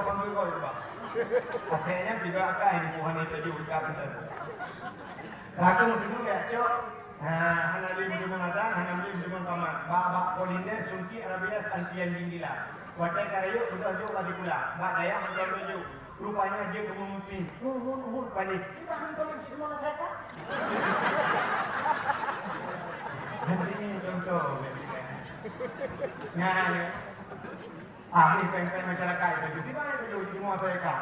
bak panggung kau, bak. Akhirnya juga akai ni buhan itu juga kita. Lagu dulu ya, cok. Ha, hana lé meudeungoe azan, hana lé meudeungoe kamat. Bak-bak kolinde suntik rabies antian jinggilat. Watèe ka rayeuk beudôh jok bak sikula. Bak dayah mantong jok. Rupanya jeuet keu meumeupi. Uhun, uhun, paléh. Kita hantom cit meunan saja. Nanti contoh. Nah, ya. Habéh péng-péng masyarakat itu. Di mana itu? Di rumah saya, Kak.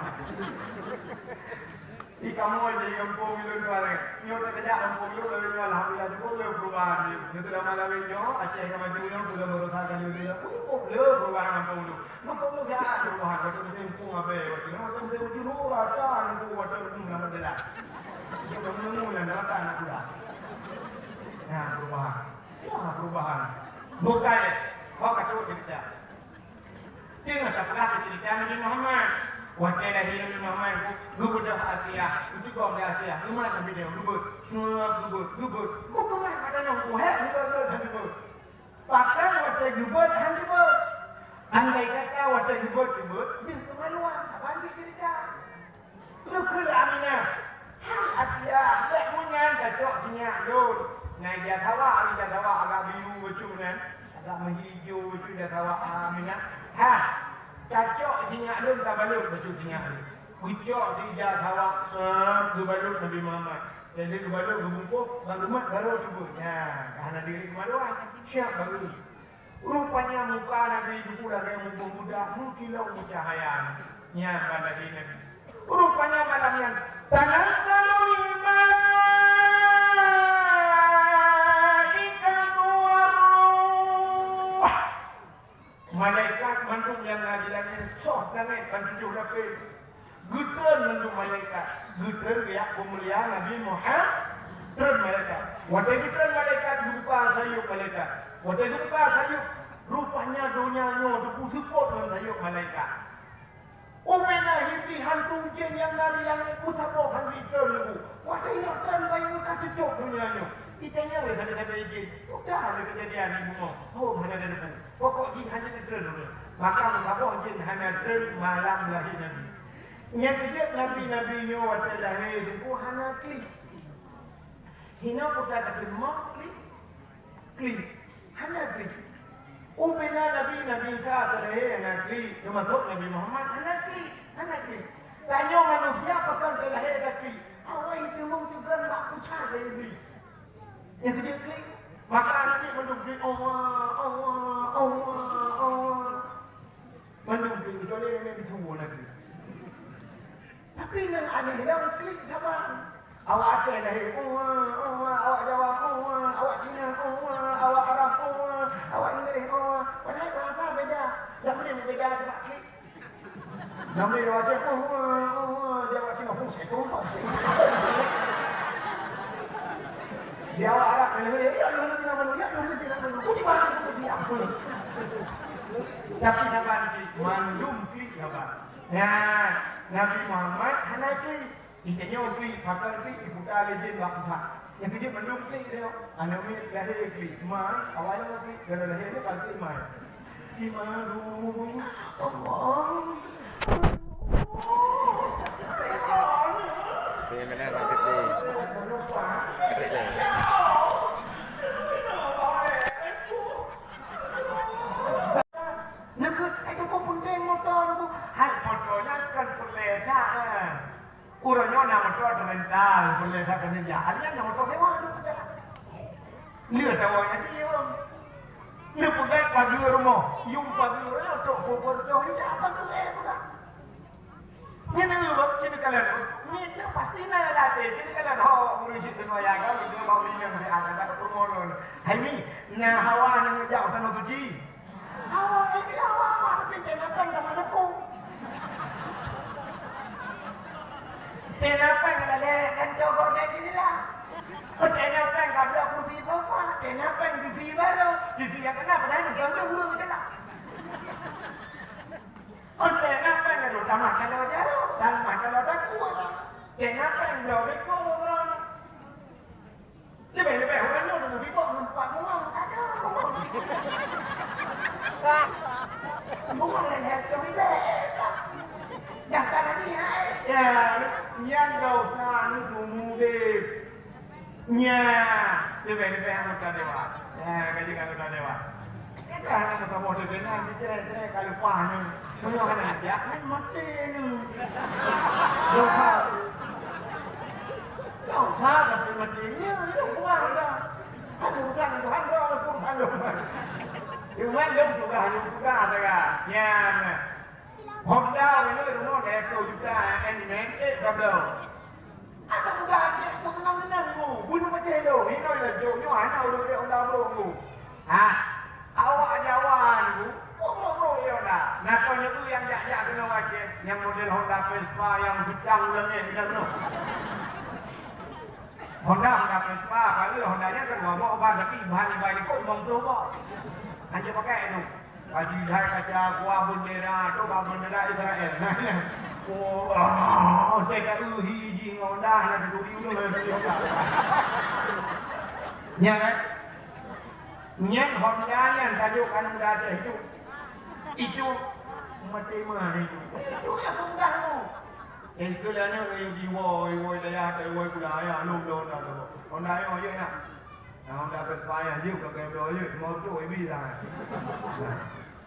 Di kamoe di gampông ulôn tu, Arek. Nyoe teukeujak gampông ulôn, lalu nyoe alhamdulillah cukup le perubahan. Nyoe teuh lama lalu nyoe, Aceh ka maju nyoe, bulan baroesa ka lheueh, cukup le perubahan gampông ulôn. Gampông ulôn siat perubahan, watèe musim pung abéh, watèe, watèe musim ujeuen, oh, rata nunggu watèe, hmm, lambat jalan. Itu kamu nunggu yang datang anak muda. Nah, perubahan. Ya, perubahan. Bukan, eh. Kau kacau cerita. Teungoh tapeugah keu ceurita Nabi Muhammad. Watèe lahé Nabi Muhammad, geubeudôh Asiah, geutigom lé Asiah, geumat Nabi nyan, geubeuet, suap geubeuet, geubeuet. Geumat pada nyoe, wahé, geubeuet, geubeuet, geubeuet. Pakon watèe geubeuet, han geubeuet. Andai kata watèe geubeuet, geubeuet, jeuet keu maluan, saban jih ceurita. Sukul Aminah. Hai Asiah, bèk meunan tacok sinyak lôn. Nah, ija sawa, ija sawa agak biru bacut nyan. Agak meuhijô bacut ija sawa Aminah. Ha, tacok sinyak lôn, tabalot bacut sinyak lôn. Geucok di ija sawa, seuet, geubalot Nabi Muhammad. Jadi geubalot, geubungkôh, ban geumat baru cuba. Nyan, ka hana diri keumaluan. Siap baru. Rupanya muka Nabi itu lagèe muboh budak, meukilau meucahaya. Nyan ban lahé Nabi. Rupanya malam nyan, tanazzalu min Geutreun geujak peumulia Nabi Muhammad, treun malaikat. Watée geutreun malaikat, geubuka sayeuep malaikat. Watée geubuka sayeuep, rupanya donya nyoe teupeuseupôt ngon sayeuep malaikat. Ubena Iblih hantu jén nyang na di langét peusaboh han jitreun laju. Watée nyoe treun bayeue ka teucok donya nyoe. Itanyong lé sabe-sabe jén, "Peue keuh keujadian di bumoe?" "Oh, hana teudeungoe. Pokok jih hana teudeungoe." Maka meusaboh jén hana treun malam lahé Nabi. Nyang keujeuet nabi-nabi nyoe watée lahé teungku hana klik. Hinoe kuta tapi moh klik, klik. Hana klik. Ubena nabi-nabi Isa teulahé hana klik, teumasok Nabi Muhammad hana klik, hana klik. Tanyoe manusia pakon teulahé ka klik. Awai teumeung teugon bak pusat lé Iblih. Nyang keujeuet klik. Maka aneuk mandum klik, "Allah, Allah, Allah, Allah." Mandum klik, kecuali yang di subuh lagi. Tapi nyang aneh dong klik saban. Awak Aceh lahé, "Allah, Allah," awak Jawa, "Allah," awak Cina, "Allah," awak Arab, "Allah," awak Inggris, "Allah." Padahai bahasa beda. Dak boleh beda sebab klik. Dak boleh awak Aceh, "Allah, Allah," di awak Cina, "Hussein, Allah, Hussein." Di awak Arab, "Ya, ya, ya, ya, ya, ya." Tapi saban klik, mandum klik saban. Ya, Nabi Muhammad hana klik. Di tanyoe klik, pakon klik, diputa lé jén bak pusat. Nyang keujeuet mandum klik tanyoe. Aneuk miet lahé klik, mai, awai nyoe klik, kalau lahé nyoe ka klik mai. Di maru, Allah. Di mana nanti di? Ada deh. Neukeuh, eh, tu pun penting motor tu. Hai, motor nyan kan perlu dah, eh. Ureueng nyoe na moto rental, boleh that keuneuk jak. Alian na moto sewa, lu jalan. Lheueh tawa nyan dia. Lheueh peugah pageue rumoh, yum pageue rumoh, tok bubur toh, dia apa tu, eh, peugah. Nyan lheueh, sini kalian, ni, ni pasti na latih, sini kalian, ho, ureueng situ noya, kan, dia bawa minyak, dia akan dapat pemurun. Hai, ni, na hawa, na ngejak, sana suci. Awak ini awak, awak tapi teunapan sama depu. Teunapan lalé kan jogor kayak gini lah. Teunapan kabla kursi sofa, teunapan T V baru. T V yang kena padahal nonton tu guru kita lah. Teunapan kalau tamah kalau jauh, tamah kalau takut. Teunapan dua ribu orang. Leubeh-leubeh ureueng nyoe meusibok ngon pat bungong, aduh, bungong. Bungong dan hek tu ribet. Daftar lagi, hai. Ya, nyan dosa ni seumur udeb. Nya, leubeh-leubeh anggota dewan. Ya, gaji anggota dewan. Kan aneuk meusaboh teukeunang, jicré-cré ka leupah nyoe. Meunyoe hana jak, nyan maté nyoe. Dosa. Dosa tapi maté nyoe, nyoe kuat dah. Kan urusan Tuhan, Tuhan pun maklum. Cuma lôn tugas, lôn tugas saja. Nyan. Honda nyoe rumoh dua ploh juta, N max, eh, ka bloe. Aneuk muda Aceh tu tenang-tenang tu. Bunoe Aceh tu. Inoe laju nyoe hana ureueng lé Honda brok tu. Ha. Awak Jawa tu, brok-brok lé Honda. Nah, kon nyoe nyang jak-jak keunoe Aceh, nyang model Honda Vespa nyang bintang ulang nyan, bintang keunoe. Honda, Honda Vespa, kalau Honda nyan kan mabok ban, tapi bahan ibai likot limong ploh bak. Hanya pakai tu. Baju hai kaca, kuah bendera, tu kuah bendera Israel. Oh, ah, T K U hiji ngon dah, nak duri dulu, nak duri dah. Nya kan? Nyan Honda nyan tajuk aneuk muda Aceh itu. Itu mati mah itu. Itu yang mudah tu. Yang keulah nyoe yang jiwo, jiwo daya, jiwo pula ya, lom lom dah tu. Honda nyoe je nak. Nah, Honda Vespa nyan jeuet ka keu droe jeuet, moto ibi lah. Nah,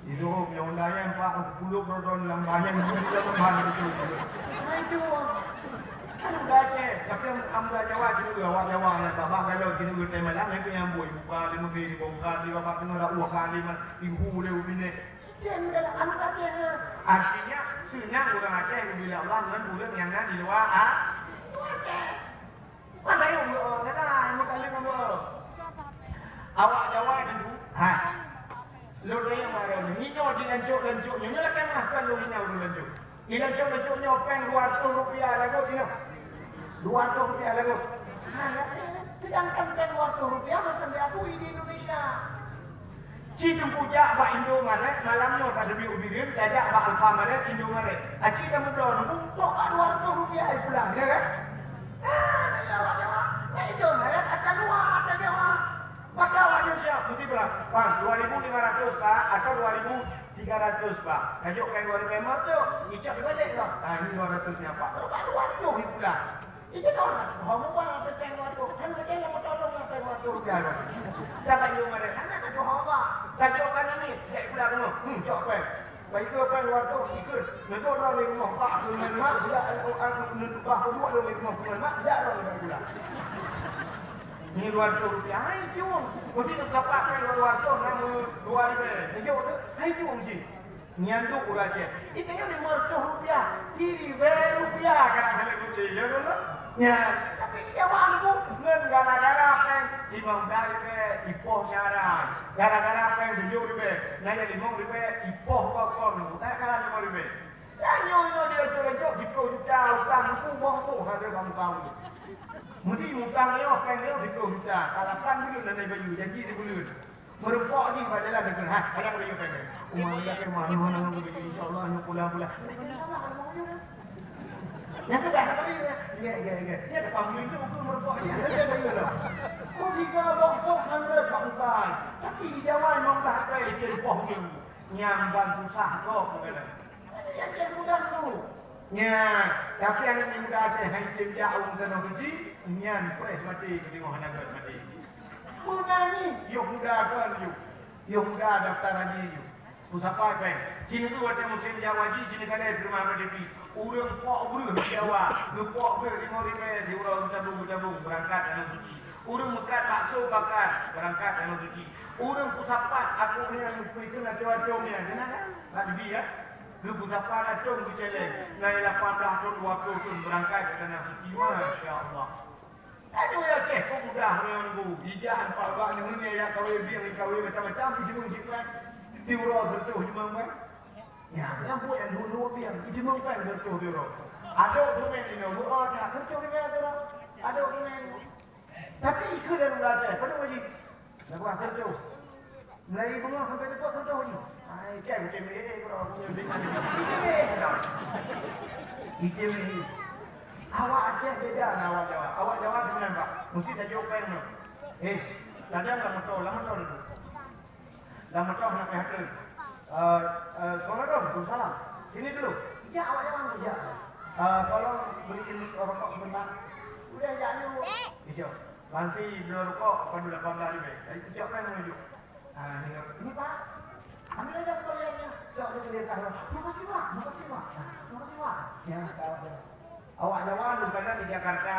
itu punya Honda nyan empat puluh proton lam banyan, di dalam ban itu. Nah, itu. Kan udah Aceh, tapi am-, am udah Jawa, kena awak Jawa nyan, tak bah kalau kena udah malam, itu yang buat, buka di mungkin, buka di bapak kena dah, wah, kali mah, ibu dia, ubine. Dia ni dalam aneuk Aceh. Artinya, seunang ureueng Aceh bila Allah ngon ureueng nyang na di luwa, ah, luwa Aceh. Mana yang buat orang kata, yang bukan dia buat orang. Awak Jawa dulu, ha. Lôn tanya baru ni, nyoe di lancok-lancok nyoe, nyoe lah kan makan lôn hina ureueng lancok. Di lancok-lancok nyoe peng dua ratus rupiah lagu dia. Dua ratus rupiah lagoe. Ha, sedangkan péng dua ratus rupiah macam biasa di Indonesia. Ci Teungku jak bak Indomaret, malam nyoe ka teubiet u Bireuen, tajak bak Alfamaret, Indomaret. Aci ka meudroe nunggu, tok bak dua ratus rupiah ai pulang, ya kan? Ah, na ya awak Jawa. Na Indomaret ata dua, ata Jawa. Maka awak nyoe siap, mesti pulang. Bang, dua ribu lima ratus, Pak, atau dua ribu tiga ratus, Pak. Tajok péng dua ribu lima ratus, icok ibalek, Bang. Ah, ini dua ratus nya, Pak. Tok bak dua ratus ai pulang. Ije kau nak ho muba peucang waktu. Kan beutôi lam moto lôn peucang waktu jalan. Dah bayu mereka, hana ka tuho ba. Tajok kan ini, cek pula rumah. Hmm, cok péng. Bayu tu péng waktu ikut. Nengok orang di rumah, Pak, tu memang tidak, eh, oh, ah, nengok, bah, kedua orang di rumah, memang tidak orang di rumah. Ni dua ratus rupiah, hai, cium. Mesti nak dapat péng dua ratus, nama dua ribu. Tunjuk tu, hai, cium sih. Nyan duek ureueng Aceh. Ita nyan limong reutôh rupiah, siribèe rupiah ka hana geucè, ya kan? Nyan, tapi di Jawa nyoe ngon gara-gara péng limong blah ribèe ipoh siaran. Gara-gara péng tujoh ribèe, na nyang limong ribèe ipoh bokon, tak kala limong ribèe. Nyan nyoe nyoe di Aceh Raja siploh juta utang, buku boh tu ada bang tahu. Mesti utang nyoe péng nyoe siploh juta, ka lapan buleuen hana bayeue, janji sibuleuen. Meureumpok jih bak jalan deungon, "Hai, kadang laju kai." Uma laju kai, uma, nyoe, nyoe, nyoe, insyaallah, nyoe pulang, pulang. Insyaallah, ada mau nyoe. Nyang keudah, ada laju, ya. Ya, ya, ya. Ya, depan pintu, aku meureumpok jih, ada laju dah. Kok tiga boh kok hana bangkai. Tapi di Jawa memang tak ada itu boh tu. Nyang ban susah kok, kata. Ada yang mudah tu. Nya, tapi aneuk muda Aceh hai tem jak u tanoh suci, nyan preh maté keu teungoh hana göt maté. Peue na nyoe, yoh muda kon yoh. Yoh muda daftar haji yoh. Peue sapat péng. Sinoe tu watèe musém jak haji, sinoe kadang di rumoh P D P. Ureueng pok breueh di Jawa, geupok breueh limong ribèe di uroe geutabong-geutabong beurangkat tanoh suci. Ureueng meukat bakso pakat beurangkat tanoh suci. Ureueng peue sapat akong nyan, peue itu na cuaca nyan, keunan kan? Nak dibi ya? Geupeusapat atong geucèlèng, na lapan blah thon, dua ploh thon beurangkat keu tanoh suci. Masya Allah. Aduh ya Aceh, kok mudah meunyoe nunggu. Ijak empat bak nyoe ya kawé bieng, kawé macam-macam, di jimeng jipreh. Di uroe seureutôh jimeng péng. Ya, nyang buet nyang dulu bieng, di jimeng péng seureutôh di uroe. Adok rumeng nyoe, bu oh, tak seureutôh di uroe. Adok rumeng. Tapi ikeu dan ulah Aceh, padum haji. Dah buah seureutôh. Mulai beungoh sampai teupot seureutôh haji. Ai, kai bukan milik, eh, bro. Itu milik. Awak Aceh beda na awak Jawa. Awak Jawa gimana, Pak? Mesti tajok péng tu. Eh, kadang lam moto, lam moto dulu. Lam moto nak pihak tu. Eh, eh, assalamualaikum, waalaikumsalam. Sini dulu. Ya, awak Jawa tu, ya. Eh, tolong beliin rokok sebentar. Udah, jangan dulu. Hijau. Bansi bloe rukok padum lapan blah ribèe. Jadi, setiap orang menuju. Ah, ni, ni, Pak. Ambil aja pembeliannya. Sok dia beli tahu. Makasih, Pak. Makasih, Pak. Ah, makasih, Pak. Ya, tahu. Awak Jawa lu kadang di Jakarta.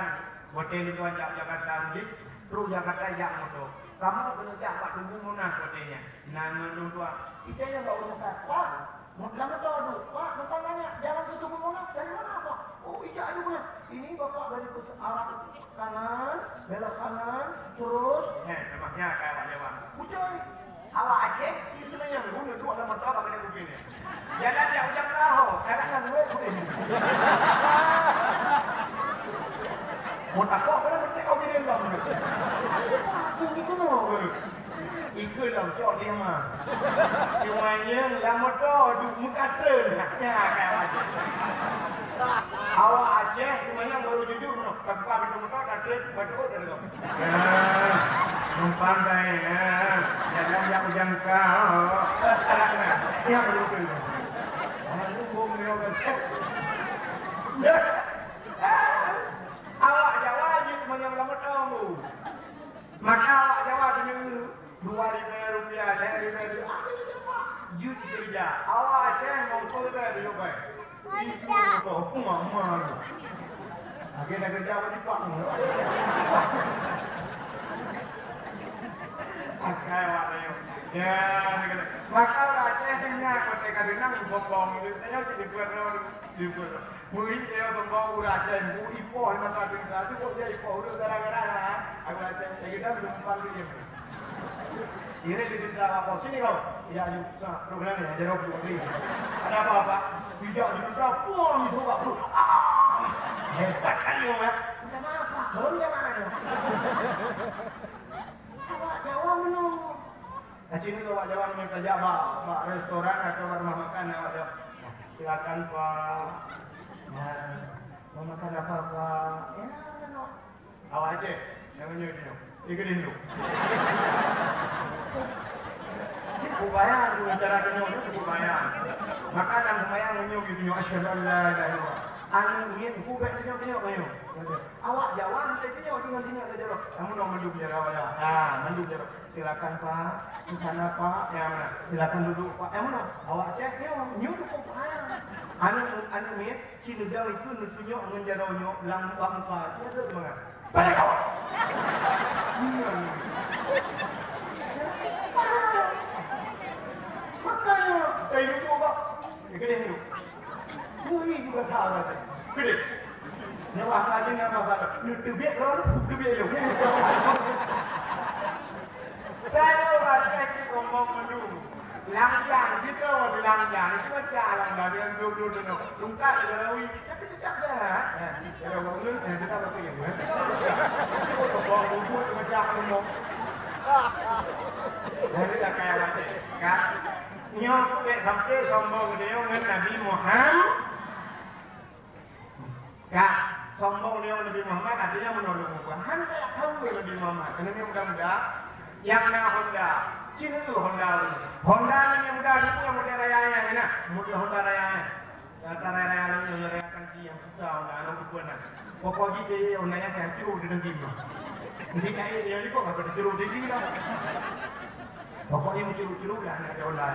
Hotel itu aja Jakarta, jadi truk Jakarta jak moto. Kamu kena jak Pak Tunggu Monas hotelnya. Nah, nunggu dua. Kita yang bawa Monas. Pak, Lam moto tu, Pak, numpang tanya, jalan ke Tugu Monas dari mana, Pak? Oh, ijak aju punya. Ini Bapak dari pusat arah kanan, belok kanan, terus. Eh, namanya kayak awak Jawa. Betul. Awak Aceh, si sebenarnya guna dua lam moto, bak kena kuping ni. Jalan dia ujang tahu, kadang kan duit kuping. Mau takut, kalau betul kau pilih bang. Aku gitu mau. Ikeu lam cok dia mah. Cuma nyang lam moto duek meukateun. Ya, kan. Awak Aceh cuma nyang baru jujur noh. Tanpa pintu moto kateun, baru dari kau. Ya, numpang dai, ya. Jangan yang jangkau. Ya, betul. Aduh, bom dia, kan. Awak Jawa je cuma nyang lam moto. Maka awak Jawa tu nyoe dua ribèe rupiah, lhèe ribèe rupiah. Apa yang dapat? Jut kerja. Awak Aceh mampu ribèe tujuh ribèe. Itu apa? Mama. Akhirnya kerja apa cepat? Akai awak tanya. Ya, dia kata, maka awak Aceh dengar kata-kata nang bokong itu. Saya tidak buat orang, tidak buat. Murit dia bang bau ureueng Aceh, bu ipoh lima ratus ribu, tu kok dia ipoh ureueng gara-gara lah. Aku Aceh, saya kira belum empat ribu. Ini di kita apa sini kau? Ya, you sa program ni, ada dua puluh ribu. Ada apa-apa? Tidak juga, puang itu, Pak. Ah! Hebat kan nyoe, ya? Minta maaf, Pak. Baru minta maaf nyoe. Awak Jawa meunoe. Aci nyoe awak Jawa meunyoe tajak bak, bak restoran atau bak rumah makan, awak Jawa, "Silakan, Pak. Nah, mau makan apa, Pak?" Ya, meunoe. Awak Aceh, nyang nyoe nyoe. Ih, keudeh nyoe. Cukup bahaya tu, cara keunyoe tu cukup bahaya. Maka dalam sembahyang nyoe gitu nyoe, "Asyhadu an la ilaha illallah." Anu ngieng, ku bèk nyoe nyoe nyoe. Awak Jawa hana nyoe nyoe tinggal sini ada jaroe. Kamu nak mandum jaroe ada. Ha, mandum jaroe. "Silakan, Pak. Di sana, Pak." Ya, mana? "Silakan duduk, Pak." Ya, mana? Awak Aceh nyoe, nyoe cukup bahaya. Anu, anu ngieng, Cit neudong itu neutunyok ngon jaroe nyoe lam muka-muka. Nyan deuek mangat. Pada kawan! Nyan. Makanya, saya duduk, Pak. Eh, keudeh duduk. Bui juga salah. Keudeh. Nyan bahasa aja, nyan bahasa aja. Neuteubiet droe, neuteubiet lom. Saya rasa itu ngomong dulu. Lanjang, kita mau lanjang. Itu macam alam baru yang dulu-dulu tu. Tungkat aja rawi. Tapi tetap jahat. Eh, kalau bangun, eh, kita pakai yang mana? Kau buat macam apa mau? Dari dah kaya mati. Kak, nyoe tu dek sampai sombong dia dengan Nabi Muhammad. Ka sombong nyoe Nabi Muhammad, artinya meunurot muka. Han kaya tahu Nabi Muhammad. Keuneuk muda-muda, nyang na Honda. Cina tu Honda tu. Honda ni nyang muda ni pun nyang muda raya nyang na. Muda Honda raya nyang. Raya-raya ni nyang raya tangki nyang susah Honda, anak bukan nak. Pokok jih dia Honda nyang kaya curu di tangki mah. Jadi kaya dia ni kok apa curu di sini dah. Pokoknya curu-curu dah nak ada Honda.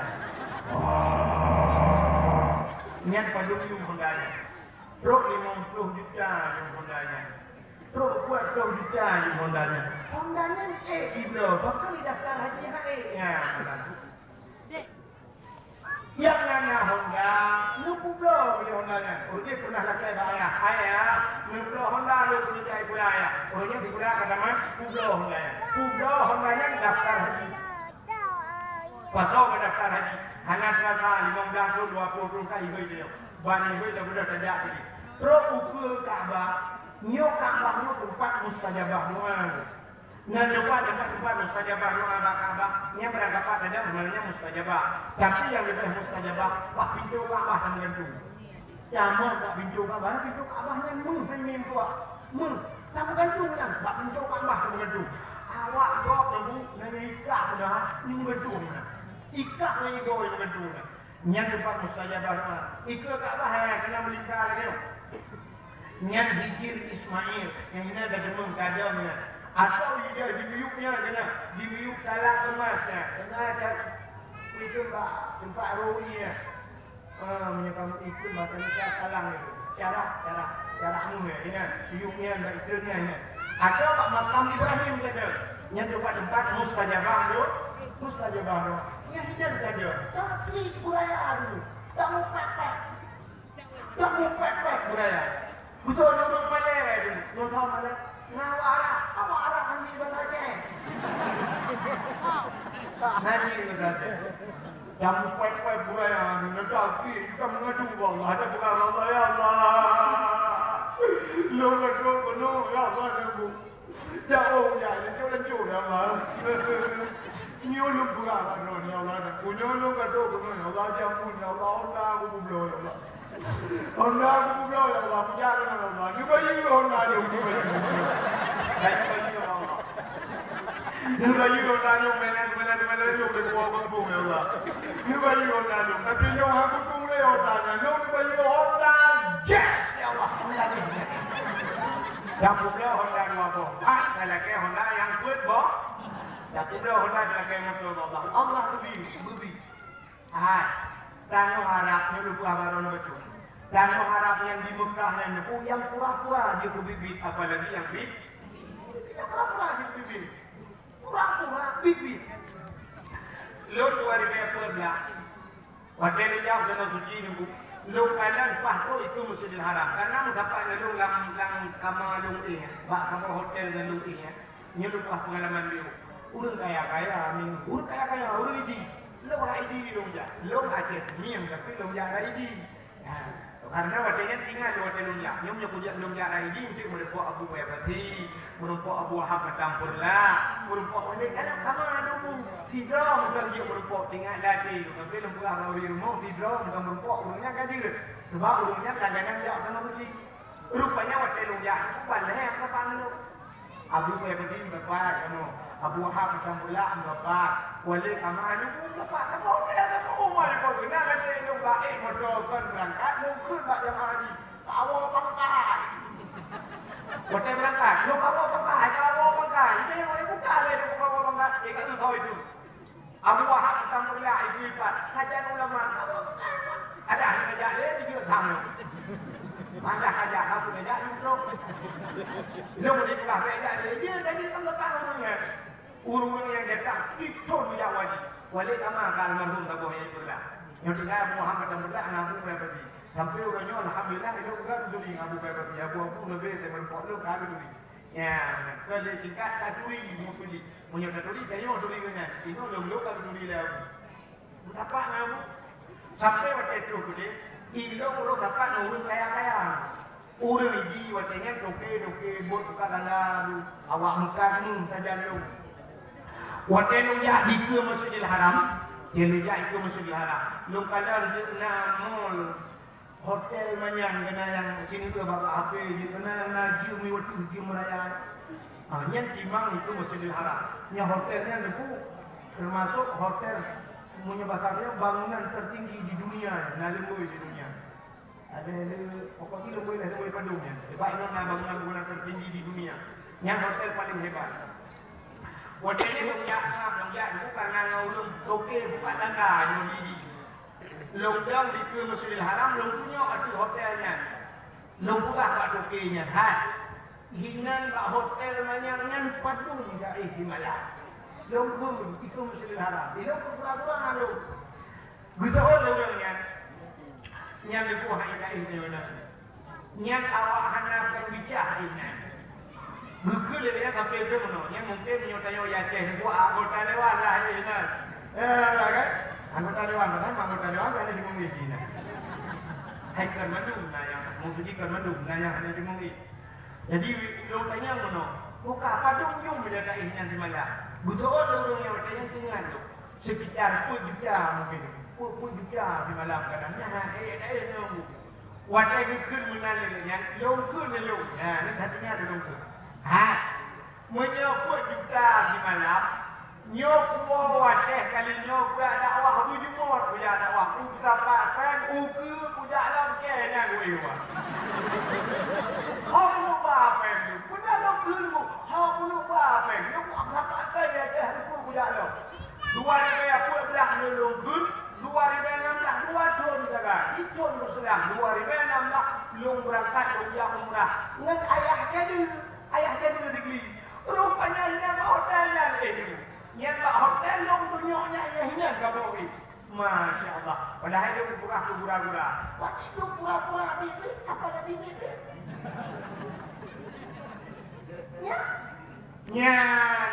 Niat padu Honda ni. Trok limong ploh juta nyang Honda nyan. Trok dua ploh juta nyang Honda nyan. Honda nyan ék jibloe, bahkan di daftar haji han ék nyan. Nyang na Honda, neupubloe bak Honda nyan. Ureueng pernah lakèe bak ayah, "Ayah, neubloe Honda lôn keu ayah." Ureueng nyan sikula ka tamat, publoe Honda nyan. Publoe Honda nyan daftar haji. Pasoe bak daftar haji, hana teurasa limong blah thôn, dua ploh thôn ka igoe jinoe. Ban igoe dah mudah tajak tadi. Trok ukeue Ka'bah, nyoe Ka'bah nyoe teumpat mustajabah doa. Na teumpat, teumpat, teumpat mustajabah doa bak Ka'bah. Nyan barangkapat saja namanya mustajabah. Tapi nyang leubeh mustajabah, bak pintoe Ka'bah tameugantung. Tamong bak pintoe Ka'bah, pintoe Ka'bah nyan meuh, hai meutuah. Meuh, tameugantung nyan, bak pintoe Ka'bah tameugantung. Awak gob nyan bu, nyan ikah dah, nyan meugantung nyan. Ikah nyan igoe meugantung nyan. Nyan teumpat mustajabah doa. Ikeue Ka'bah nyan keunan meulingka lagèe nyoe. Nyan Hijir Ismail, nyang inan ka deungon kadang nyan. Atawa ida di miyueb nyan keunan, di miyueb talak emas nyan. Keunan cari, itu bak teumpat roh nyan. Ah, meunyoe kamoe ikheun bahasa Indonesia salah nyan. Cara, cara, cara anu nyan, inan, iyueb nyan, bak ikheun nyan, nyan. Atawa bak makam Ibrahim keunan. Nyan teumpat-teumpat mustajabah doa, mustajabah doa. Nyan hidan saja. Tapi budaya dulu. Tak mau pepet. Tak mau pepet budaya. Besok nyoe ureueng malèe dulu. Nyoe salah malèe. Nah, awak Arab. Awak Arab nyan bahasa Aceh. Nyan bahasa Aceh. Nyang pèt-pèt gurèe, neuteubiet, ka meungadu bak Allah, ada peugah bak Allah, "Ya Allah, lôn ka trok keunoe, ya Allah, neubeuet. Jauh, ya, lancôh-lancôh, ya Allah. Nyoe lôn peugah bak Droeneuh, ya Allah, nyoe lôn ka trok keunoe, ya Allah, ampôn, ya Allah, Honda kupubloe, ya Allah." Honda kupubloe, ya Allah, peujak deungon Allah. Neubayeue Honda nyoe, neubayeue. Neubayeue Honda nyoe, meunan, meunan, meunan nyoe, keu tuha gampông, ya Allah. Neubayeue Honda nyoe. Tapi nyoe hana kupubloe Honda nyan, nyoe neubayeue Honda Jazz, ya Allah. Honda Jazz. Nyang publoe Honda dua boh. Ah, ka lakèe Honda nyang peuet boh. Nyang publoe Honda lakèe moto, ya Allah. Allah neubi, neubi. Hai, tanoh Arab nyoe lôn peugah baroe nyoe bacut. Tanoh Arab nyang di Meukah nyan nyoe, oh, nyang pura-pura jeuet keu bit-bit, apalagi nyang bit-, nyang pura-pura jeuet keu bit-bit. Pura-pura bit-bit. Lôn dua ribu dua belas, watèe lôn jak u Tanah Suci nyoe, lôn kalon paih trôk itu Masjidil Haram. Karena meusapat ngon lôn lam, lam kama lôn éh, bak saboh hotel ngon lôn éh. Nyoe lôn peugah peungalaman lôn. Ureueng kaya-kaya, ureueng kaya-kaya, ureueng Idi. Lôn hana Idi lôn jak. Lôn Aceh Mieng, tapi lôn jak hana Idi. Ha. Karena watèe nyan teuingat lé watèe lôn jak. Nyoe meunyoe kujak lôn jak raya jih, untuk meureumpok Abu Bakar Siddiq, meureumpok Abu Wahab Matan Peureulak, meureumpok Walid, kadang sama ada bu. Sidroe meuteun jeuet meureumpok, teuingat lé até lôn. Tapi lôn peugah bak ureueng rumoh, sidroe meuteun meureumpok, ureueng nyan ka jeuet. Sebab ureueng nyan langganan jak u Tanoh Suci. Rupanya watèe lôn jak, nyoe ban lhèe meusapat ngon lôn. Abu Bakar Siddiq meusapat kamoe, Abu Wahab Matan Peureulak meusapat, Walid Amar nyoe pun meusapat. Kamoe watèe kamoe Umar, kamoe keunan lagèe lôn gaéh moto kon beurangkat, lôn kheun bak jamaah jih, "Kawoe pangkai." Watèe beurangkat, "Lôn kawoe pangkai, kawoe pangkai." Itu nyang watèe buka lé lôn kawoe pangkai, eh, ka lôn kawoe itu. Abu Wahab Matan Peureulak ibu ipat, sajan ulama, kawoe pangkai. Ada hana jak lé, dijeuet sang lôn. Maka sajan aku jak lôn. Lôn dipeugah bèk jak lé, jeuet jadi teuleupah ureueng nyan. Ureueng nyang datang, ithon jak wali. Wali sama ka almarhum saboh nyang itulah. Nyang tinggai Abu Muhammad dan Muda ngon Abu Muhammad Badi. Sampai uroe nyoe, alhamdulillah, ilôn ka geuturi ngon Abu Muhammad Badi. Abu-abu leubeh teumeureumpok lôn ka geuturi. Ya, kon lé tingkat taturi, meuturi. Meunyoe taturi, tanyoe turi ngon nyan. Inoe lôn-lôn ka geuturi lé Abu. Meusapat ngon Abu. Sampai watèe troh keudéh, ilôn rôh sapat ngon ureueng kaya-kaya. Ureueng Idi watèe nyan toke-toke, bot buka tangga, awak meukat meuh sajan lôn. Watèe lôn jak dikeue Masjidil Haram, watèe lôn jak dikeue Masjidil Haram, lôn kalon jeuet na mall, hotel manyang, keunan nyang sineuk bak HP jeuet, keunan nyang na jeuem watèe jeuem raya. Ha, nyan timang dikeue Masjidil Haram. Nyan hotel nyan teupeu teumasok hotel, meunyoe basa nyoe, bangunan tertinggi di dunia, na leumboi di dunia. Ada le, pokok jih leumboi lah, leumboi padum nyan. Sebab inoe na bangunan-bangunan tertinggi di dunia. Nyan hotel paling hebat. Watèe nyan lôn jak, lôn jak, bukan na ngon ureueng toke, bukan tangga, nyoe di, di. Lôn dong dikeue Masjidil Haram, lôn tunyok ateueh hotel nyan. Lôn peugah bak toke nyan, "Hai, hinan bak hotel manyang nyan padum gaéh simalam." Lôn kheun, "Dikeue Masjidil Haram." Ilôn pura-pura ngon lôn. Geuseuôt lé ureueng nyan, nyan leubeh hai gaéh nyoe nyan. Nyan awak hana peubicah hai nyan. Geukheun lé nyan sampai keu meunoe. Nyan mungken meunyoe tanyoe di Aceh, buet anggota dewan lah hai nyan. Eh, lah kan? Anggota dewan, padahai anggota dewan kan di Bumi nyan. Hai kon mandum na nyang, maksud jih kon mandum na nyang hana di Bumi. Jadi, lôn tanyong meunoe, "Buka padum jeuem bak gaéh nyan simalam?" Beutôi lé ureueng nyan watèe nyan teuingat lôn. Sekitar peuet juta mungkin. Peuet, peuet juta simalam kadang nyan, ha, eh, eh, eh, nyoe. Watèe geukheun meunan lé nyan, lôn kheun lé lôn. Ha, nyan hati nyan lôn kheun. Ha, meunyoe peuet juta simalam, nyoe kuwoe u Aceh kali nyoe kujak dakwah, u Jumôt kujak dakwah, u Sapat Pen, u keue kujak lom kèe nyan u Iwa. Ho peunuh ba pèng nyoe, kujak lom kheun bu, ho peunuh ba pèng nyoe, u Sapat Pen di Aceh u keue kujak lom. Dua ribèe peuet blah lôn, lôn kheun, dua ribèe nam blah, dua thôn sagai, jithôn beuseurang, dua ribèe nam blah lôn beurangkat lôn jak umrah ngon ayah Jadul, ayah Jadul Digli. Rupanya hinan bak hotel nyan, eh, nyan bak hotel lôn tunyok nyan, nyan hinan ka bawai. Masya Allah. Padahai lôn pura keu gura-gura. Watèe lôn pura-pura bit-bit, apa lagi bit-bit? Ya. Nyan,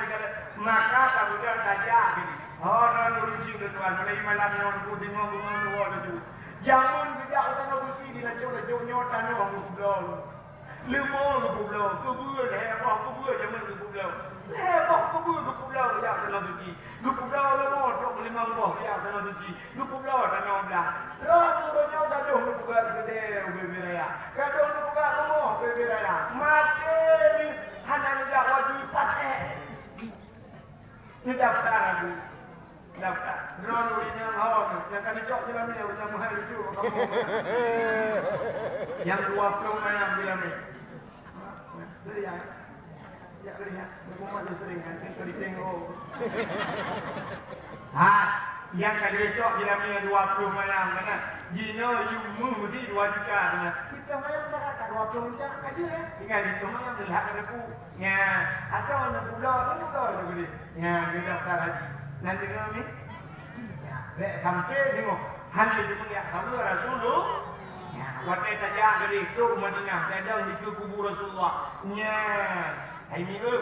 maka kamoe tajak gini. Oh, non ureueng cit tuan, mulai malam nyoe ku tengok bunga dua tu. Jameun geujak u Tanoh Suci dilacok-lacok nyoe tanoh geubloe. Leumo geubloe, keubeue lhèe boh keubeue jameun geubloe. Lhèe boh keubeue geubloe geujak u Tanoh Suci. Geupubloe leumo trok limong boh jak u Tanoh Suci, geupubloe tanoh blah. Droe nyoe gadôh geupeugah keudè ubé-ubé raya. Gadôh geupeugah rumoh ubé-ubé raya. Maté jih hana neujak wajib patéh. Neudaftar laju. Daftar. Droe ureueng nyang hawa, nyang ka neucok silamé, ureueng nyang meuhai lucu, kamoe. Nyang dua ploh manyam silamé. Beri ya. Ya, beri ya. Hukuman tu sering kan, kita ditengok. Ha, nyang ka geucok jilamé dua ploh malam, kan? Jinoe yum meuh di dua juta, kan? Kita malam tak ada dua ploh juta aja, ya. Tinggal itu malam dah ada ku. Ya, atau anak pula, anak pula, anak pula. Ya, kita daftar haji. Nanti kami. Bèk sampoe singoh hana jipeugah saboh Rasulullah. Nyan, watèe tajak dari trok Madinah, tajak dikeue kubu Rasulullah. Nyan, hai mi eu.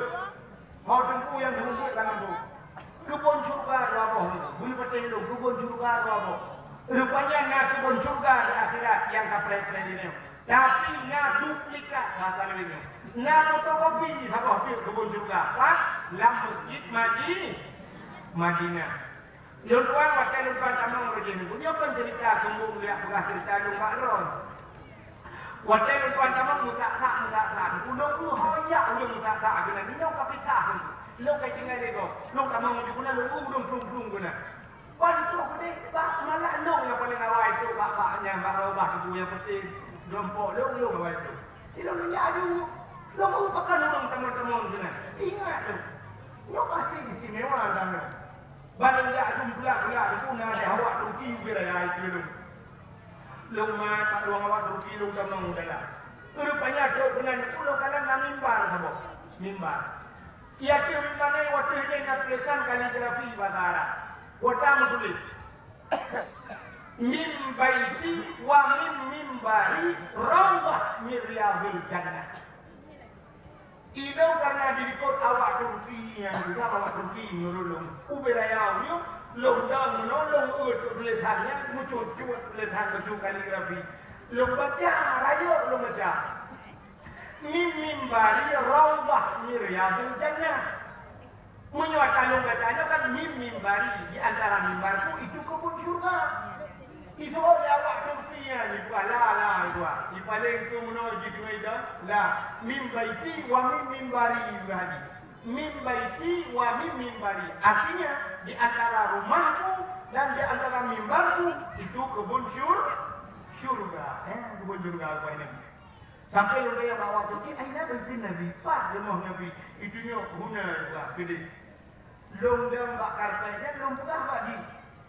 Ho teungku nyang teumeubeuet lam gampông. Keubon syeuruga dua boh. Buleuen patéh lôn, keubon syeuruga dua boh. Rupanya na keubon syurga di akhirat nyang ka preh-preh di nyoe. Tapi na duplikat, bahasa Indonesia. Na fotokopi saboh pih keubon syurga. Pat? Lam Masjid Madi-, Madinah. Lôn tuan watèe lôn tuan tamong rajin. Nyoe kan cerita keumbung liak peugah cerita lôn bak droe. Watèe lôn tuan tamong meusak-sak, meusak-sak. Ulôn u ho jak ulôn meusak-sak keunan. Nyoe ka pitah lôn. Lôn ka tinggai lé gob. Lôn tamong di guna lôn u ulôn plueng-plueng keunan. Ban trok udép bak malah lôn nyang paleng awai trok bak, bak nyan bak Raubah Teungku nyang peuting. Lôn pok lôn, lôn awai trok. Di lôn nyak adu. Lôn u pakan ulôn tamong-tamong keunan. Ingat lôn. Nyoe pasti istimewa tanyoe. Ban lôn jak adu beulak-beulak Teungku na di awak Turki ubé raya itu lôn. Lôn mat bak ruang awak Turki lôn tamong u dalam. Rupanya trok keunan Teungku lôn kalon na mimbar saboh. Mimbar. Di ateueh mimbar nyan watèe nyan na tulésan kaligrafi bahasa Arab. Watèe meutuléh, "Min baiti wa min mimbari raudhah min riyadhil jannah." Ilôn karena dilikot awak Turki nyan, awak Turki nyuruh lôn ubé raya nyoe, lôn dong meunoe lôn eu tulésan nyan, meucut-cut tulésan bacut kaligrafi. Lôn baca, rayeuk lôn baca. Min mimbari raudhah min riyadhil jannah. Meunyoe ka lôn baca nyoe kan min mimbari, di antara mimbarku itu kebun syurga. Itu lé awak Turki nyan, itu la, la, itu. Di paléng tu meunoe jih tu itu. La, min baiti wa min mimbari, itu haji. Min baiti wa min mimbari. Artinya, di antara rumahku dan di antara mimbarku itu kebun syur-, syurga. Eh, kebun syurga apa ini? Sampai lôn tanya bak awak Turki, "Aina baitin Nabi?" Pat rumoh Nabi? Itu nyoe huna, bah, keudeh. Lôn dong bak karpet nyan, lôn peugah bak jih,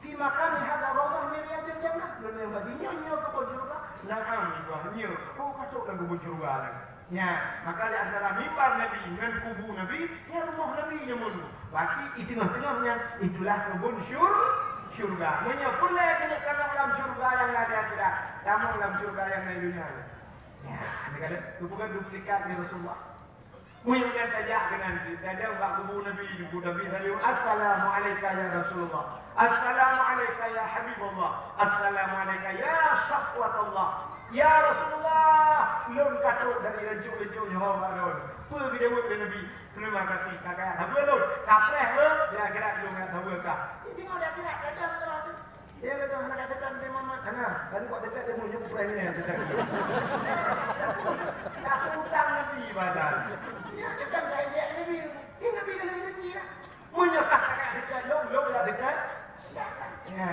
"Fi maqami hadza raudhah min riyadhil jannah." Lôn dong bak jih, "Nyoe, nyoe kebun syurga?" "Na'am," bah, "nyoe." Oh, ka trok lam kebun syurga nyan. Nyan, maka di antara mimbar Nabi ngon kubu Nabi, nyan rumoh Nabi nyoe. Berarti di teungoh-teungoh nyan, itulah kebun syur-, syurga. Meunyoe peureulèe keuneuk tamong lam syurga nyang na di akhirat, tamong lam syurga nyang na di dunia. Ya, ni kan, tu bukan duplikat ni Rasulullah. Meunyoe nyan tajak keunan cit, tajak bak kubu Nabi, kubu Nabi selalu, "Assalamu alaika ya Rasulullah. Assalamu alaika ya Habiballah. Assalamu alaika ya Safwatullah. Ya Rasulullah, lôn ka trok dari rajuk-rajuk nyoe bak lôn." Peue geujaweueb lé Nabi? "Terima kasih, ka kajak sapeue lôn." Kapreh lôn, di akhirat lôn kajak sapeue ka. Inti ngon di akhirat, tajak bak lôn. Dia kata, "Hana kata kan dia mamat." Hana, kan kuat dekat dia muncul prank ni, dekat dia. Tak utang Nabi badan. Dia kata, "Saya dia Nabi." Dia Nabi kena rezeki lah. Meunyoe tak dekat, dekat, lom, lom tak dekat. Ya.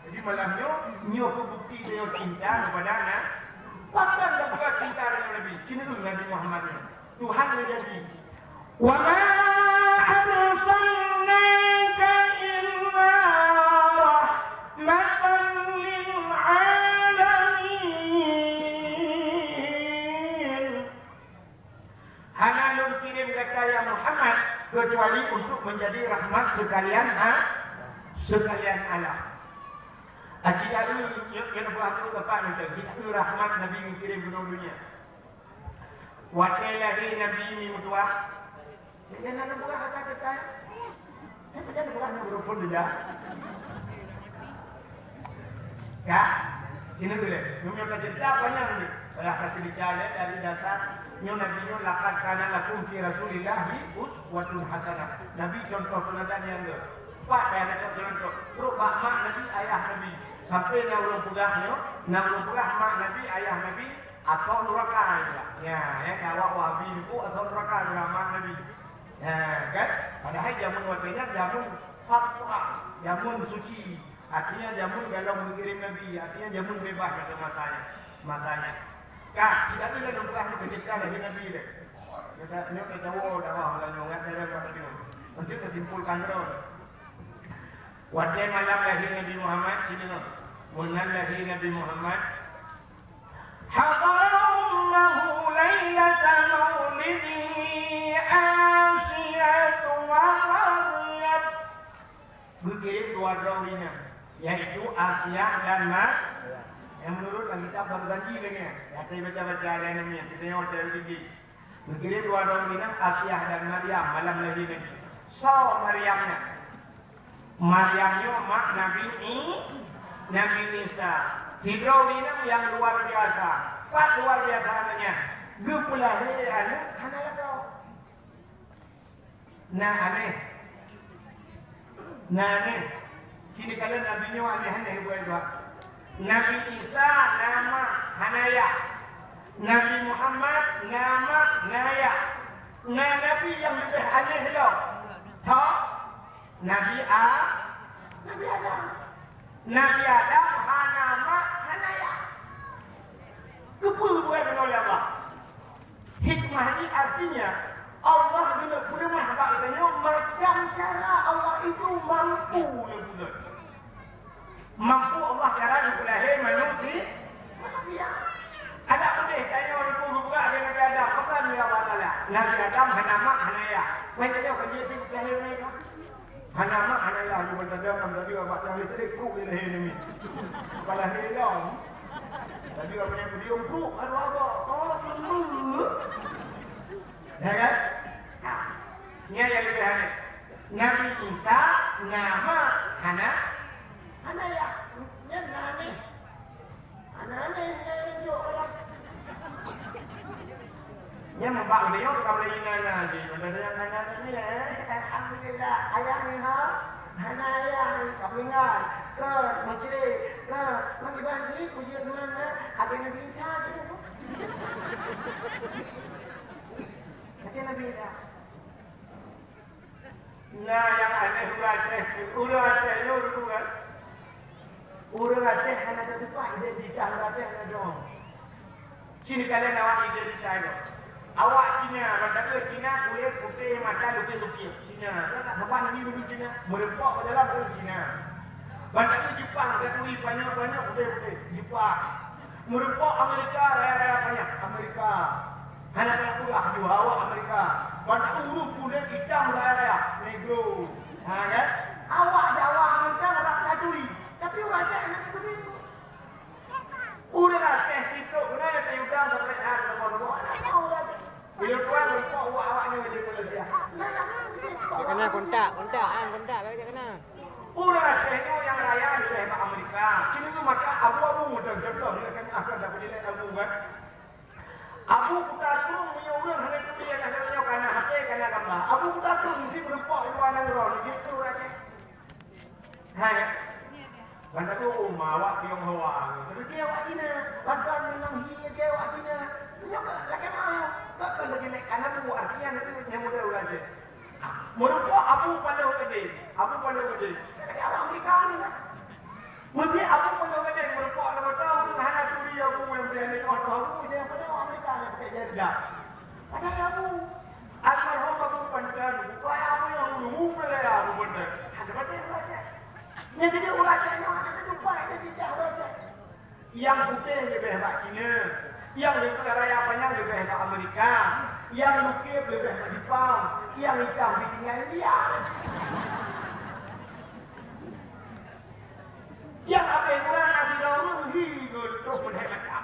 Jadi malam nyoe, nyoe pun bukti dia cinta kepada anak. Bahkan dah bukan cinta dengan Nabi. Cinta Nabi Muhammad ni. Tuhan menjadi. "Wa ma arsalnaka illa rahmatan lil alamin." Hana lôn kirém gata ya Muhammad kecuali untuk menjadi rahmat sekalian, ha, sekalian alam. Aci dah eu, eu, eu buah tu tepat nanti. Kita eu rahmat Nabi kirém ke dunia. Watèe lahé Nabi mi meutuah. Nyang na neupeugah ata teuka. Nyang na neupeugah na beureumpun deungon. Ya, sini dulu. Nyoe ka cerita panjang ni. Salah ka cerita lé dari dasar. Nyoe Nabi nyoe, "Laqad kana lakum fi Rasulillahi uswatun hasanah." Nabi contoh teuladan nyang geuh. Pat payah na contoh. Trok bak mak Nabi, ayah Nabi. Sampai na ureueng peugah nyoe, na ureueng peugah mak Nabi, ayah Nabi, asoe nuraka juga. Ya, ya, kalau Wahabi itu asoe nuraka juga mak Nabi. Ya, kan? Padahal jameun watèe nyan jameun fatra, jameun suci. Artinya jameun golom geukirém Nabi, artinya jameun bebas pada masanya. Masanya. Kah, tidak ada dalam Quran itu ketika lahé Nabi deh. Kita nyoe kita wo dakwah lah nyoe ngat dalam Quran itu. Untuk kesimpulkan terus. Watèe malam lahé Nabi Muhammad, sini noh. Meunan lahé Nabi Muhammad, Hadara ummahu lailata maulidihi Asiyatu wa Maryam. Geukirém dua droe ureueng inong, yaitu Asiah dan Ma-, yang menurut Alkitab baru janji dengan. Nyang baca-baca ada yang namanya, kita yang baca lagi. Geukirém dua droe ureueng inong, Asiah dan Maryam, malam lahé Nabi. Soe Maryam nyan? Maryam nyoe mak Nabi I-, Nabi Isa, sidroe ureueng inong nyang luar biasa. Pat luar biasa nyan? Geupeulahé aneuëk hana lakoe. Na aneh. Na aneh. Sini kalian nabi nyoe aneh-aneh buat-buat. Nabi Isa na mak hana yah. Nabi Muhammad na mak na yah. Na nabi nyang leubeh aneh lom. Tho? Nabi A-, Nabi Adam. Nabi Adam hana mak, hana yah. Keupeue bukan keunoe lé Allah? Hikmah nyan artinya, Allah geuneupeureunoh bak geutanyoe macam cara Allah itu mampu lé buleuen. Mampu Allah cara geupeulahé manusi-, manusia. Adak udeh tanyoe Teungku geupeugah lé Nabi Adam, peugah lé Allah Taala, Nabi Adam hana mak, hana yah. Wah, tanyoe ka jeuet geupeulahé ureueng nyan. Hana mak, hana yah, lôn meusadang, meusadang, bak tiang listrik, kruk, lé lahé nyan. Bak lahé lom. Tadi orang yang beliau kruk, aduh, abah. Oh, sembuh. Ya kan? Ha. Nyan nyang leubeh aneh. Nabi Isa na mak, hana, hana yah. Nyan na aneh. Aneuëk-aneuëk nyang jok Allah. Nyan meubak beliau ka mulai inan-inan jih. Udah ada yang nanya ni, eh, alhamdulillah, ayah ni ha, hana ayah ni, ka meuninggai, kon, musyrik, kon, bagaimana sih, puji Tuhan, eh, ada Nabi Isa tu. Ada Nabi Isa. Na nyang aneh ureueng Aceh, ureueng Aceh nyoe ureueng, ureueng Aceh hana tatupat identitas ureueng Aceh hana dong. Sini kalian awak identitas nyoe. Awak Cina, ban sapeue Cina kulét putéh mata lupie-lupie. Cina, saban ni dulu Cina, meureumpok bak dalam ureueng Cina. Ban sapeue Jepang, taturi panyöt-panyöt putéh-putéh, Jepang. Meureumpok Amerika, raya-raya panyöt, Amerika. Hana payah peugah, ju awak Amerika. Ban ureueng kulét itam raya-raya, negro. Ha, kan? Awak Jawa Amerika rab taturi. Tapi ureueng Aceh hana taturi. Ureueng Aceh sitrok keunoe tayue dang tapeurehat sama ureueng Aceh. Bila tuan meureumpok awak nyoe di Malaysia. Cak keunan kontak, kontak, ah, kontak, bèk cak keunan. Ureueng Aceh nyoe nyang raya leubeh bak Amerika. Sinoe maka abu-abu, contoh, contoh, dia kan akan dapat nilai abu, kan? Abu Kuta Krueng, meunyoe ureueng hana turi, hana turi nyoe, kana H P, kana gamba. Abu Kuta Krueng meusti meureumpok di luwa nanggroe, di situ raja. Hai, kan? Ban sapeue, oh, ma awak Tionghoa, tapi awak Cina. Bahkan memang hi ke awak Cina. Meunyoe ka lagèe meu'ah, ka, ka lagèe naik kana bu, artinya nanti nyang muda ureueng Aceh. Meureumpok Abu Paloh Gade. Abu Paloh Gade. Lagèe awak Amerika ni, kan? Meusti Abu Paloh Gade meureumpok lama tahun hana turi Abu nyang biasa ni, oh, tahu Abu nyang pada Amerika nyang pakai jari dah. Padahai Abu, almarhum Abu Pandan, bukan Abu nyang dulu, bukan Abu Pandan. Ada baca yang baca. Nyang jadi ureueng Aceh nyoe hana tatupat identitas ureueng Aceh. Nyang putéh leubeh bak Cina, nyang leubeh raya panyang leubeh bak Amerika, nyang lukép leubeh bak Jepang, nyang itam ditinggai India. Nyang abéh ureueng na sidroe ureueng hi geutrok peureulèe macam.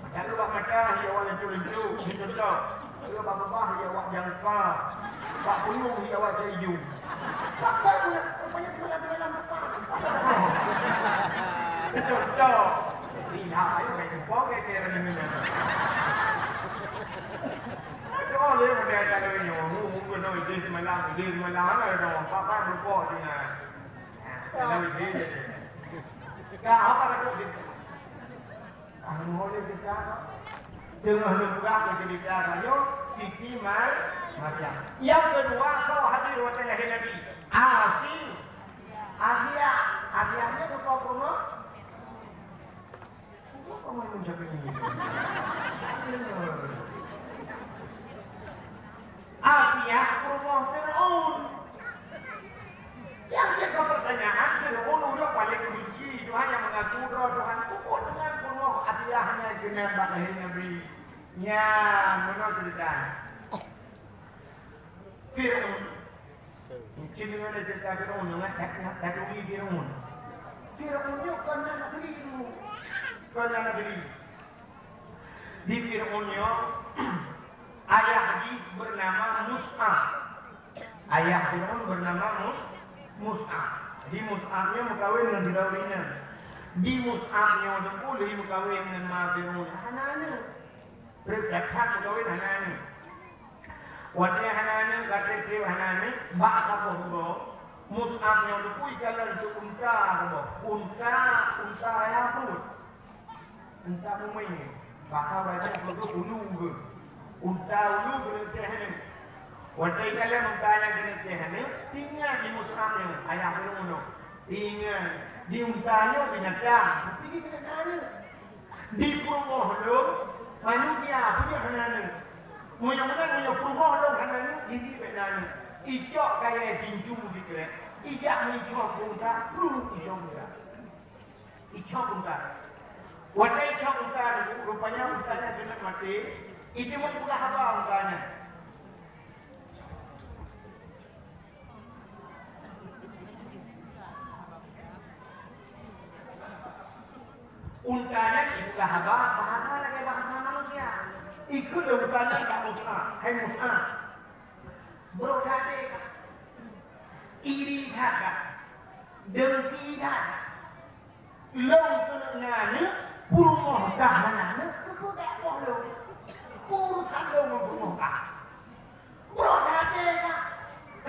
Macam tu bak mata, hi awak lencu-lencu, hi contoh. Kalau bak babah, hi awak jangka. Bak puyueng, hi awak cak ijo. Bak kau pun, rupanya tenggelam-tenggelam depan. Contoh. Jadi, ha, ayo, baik jumpa, baik kira ni. Ada orang boleh ada kalau ini, oh, mungkin dah ide semalam, ide semalam, ada orang, apa, apa, berbuat dengan. Kalau ide je. Ka, apa kata dia? Ah, mohon dia cerita. Tengah leumbah dia cerita kayu, Siti Mar-, Maryam. Yang kedua, kau hadir waktu lahir Nabi. Asi-, Asia. Asianya tu kau rumah. Kau rumah menjadi ini. Asiah peurumoh Fir'aun. Nyang jeuet keu peurtanyaan, Fir'aun ureueng paléng suci, Tuhan nyang meungaku droe Tuhan, peubuet deungon peurumoh Asiah nyan keunan bak lahé Nabi. Nyan, meunoe ceurita. Fir'aun. Mungkin deungon ceurita Fir'aun, deungon tat-, taturi Fir'aun. Fir'aun nyoe kon na neugeri dulu. Kon na neugeri. Di Fir'aun nyoe, ayah jih beunama Mus'ab. Ayah Fir'aun beunama Mus-, Mus'ab. Di Mus'ab nyoe meukawen ngon sidroe ureueng inong. Di Mus'ab nyoe teungku lheueh meukawen ngon ma Fir'aun, hana aneuk. Treb that-that meukawen hana aneuk. Watée hana aneuk, ka treb-treb hana aneuk, bak saboh uroe, Mus'ab nyoe teungku ikalon keu unta saboh. Unta, unta raya pruet. Unta mumai, baka raja keuneuk ulu geuh. Unta ulu keuneuk céh aneuk. Watée ikalon unta nyan keuneuk céh aneuk, tinggai di Mus'ab nyoe, ayah keuneuk unoe. Tinggai, di unta nyoe binatang, tapi di binatang aneuk. Di peurumoh lôn, manusia, peue jeuet hana aneuk. Meunyoe meunan, meunyoe peurumoh lôn hana aneuk, jih bèk na aneuk. Icok kayèe tinju sikrek, ijak meuicoe keu unta, pruet icok unta. Icok unta. Watèe icok unta nyan, rupanya unta nyan keuneuk maté, iteumèe peugah haba unta nyan. Unta nyan ipeugah haba bahasa lagèe bahasa manusia. Ikheun lé unta nyan bak Musa, "Hai Musa, brok that ka, iri that ka, dengki that ka. Lôn keuneuk na aneuk, peurumoh kah hana aneuk, keupeue bèk boh lôn? Urusan lôn ngon peurumoh kah? Brok that ka,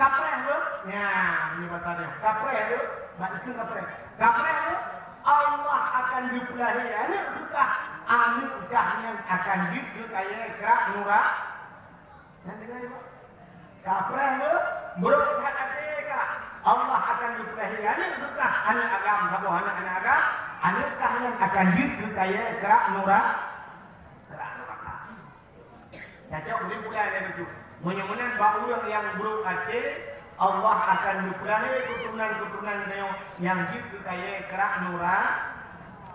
kapreh lôn." Nyan, nyoe basa nyoe, kapreh lôn, bak ikheun kapreh. Kapreh lôn, Allah akan geupeulahé aneuk keu kah, aneuk kah nyan akan jeuet keu kayèe krak nura-, Nyan deungoe, Ibu. Kapreh lôn, brok that até kah. Allah akan geupeulahé aneuk keu kah, aneuk agam, saboh aneuk, aneuk agam, aneuk kah nyan akan jeuet keu kayèe krak nura-, krak nuraka. Nyan cok keusimpulan nyang keujeuet. Meunyoe meunan bak ureueng nyang brok até, Allah akan geupeulahé keuturonan-keuturonan geutanyoe nyang jeuet keu kayèe krak nura-,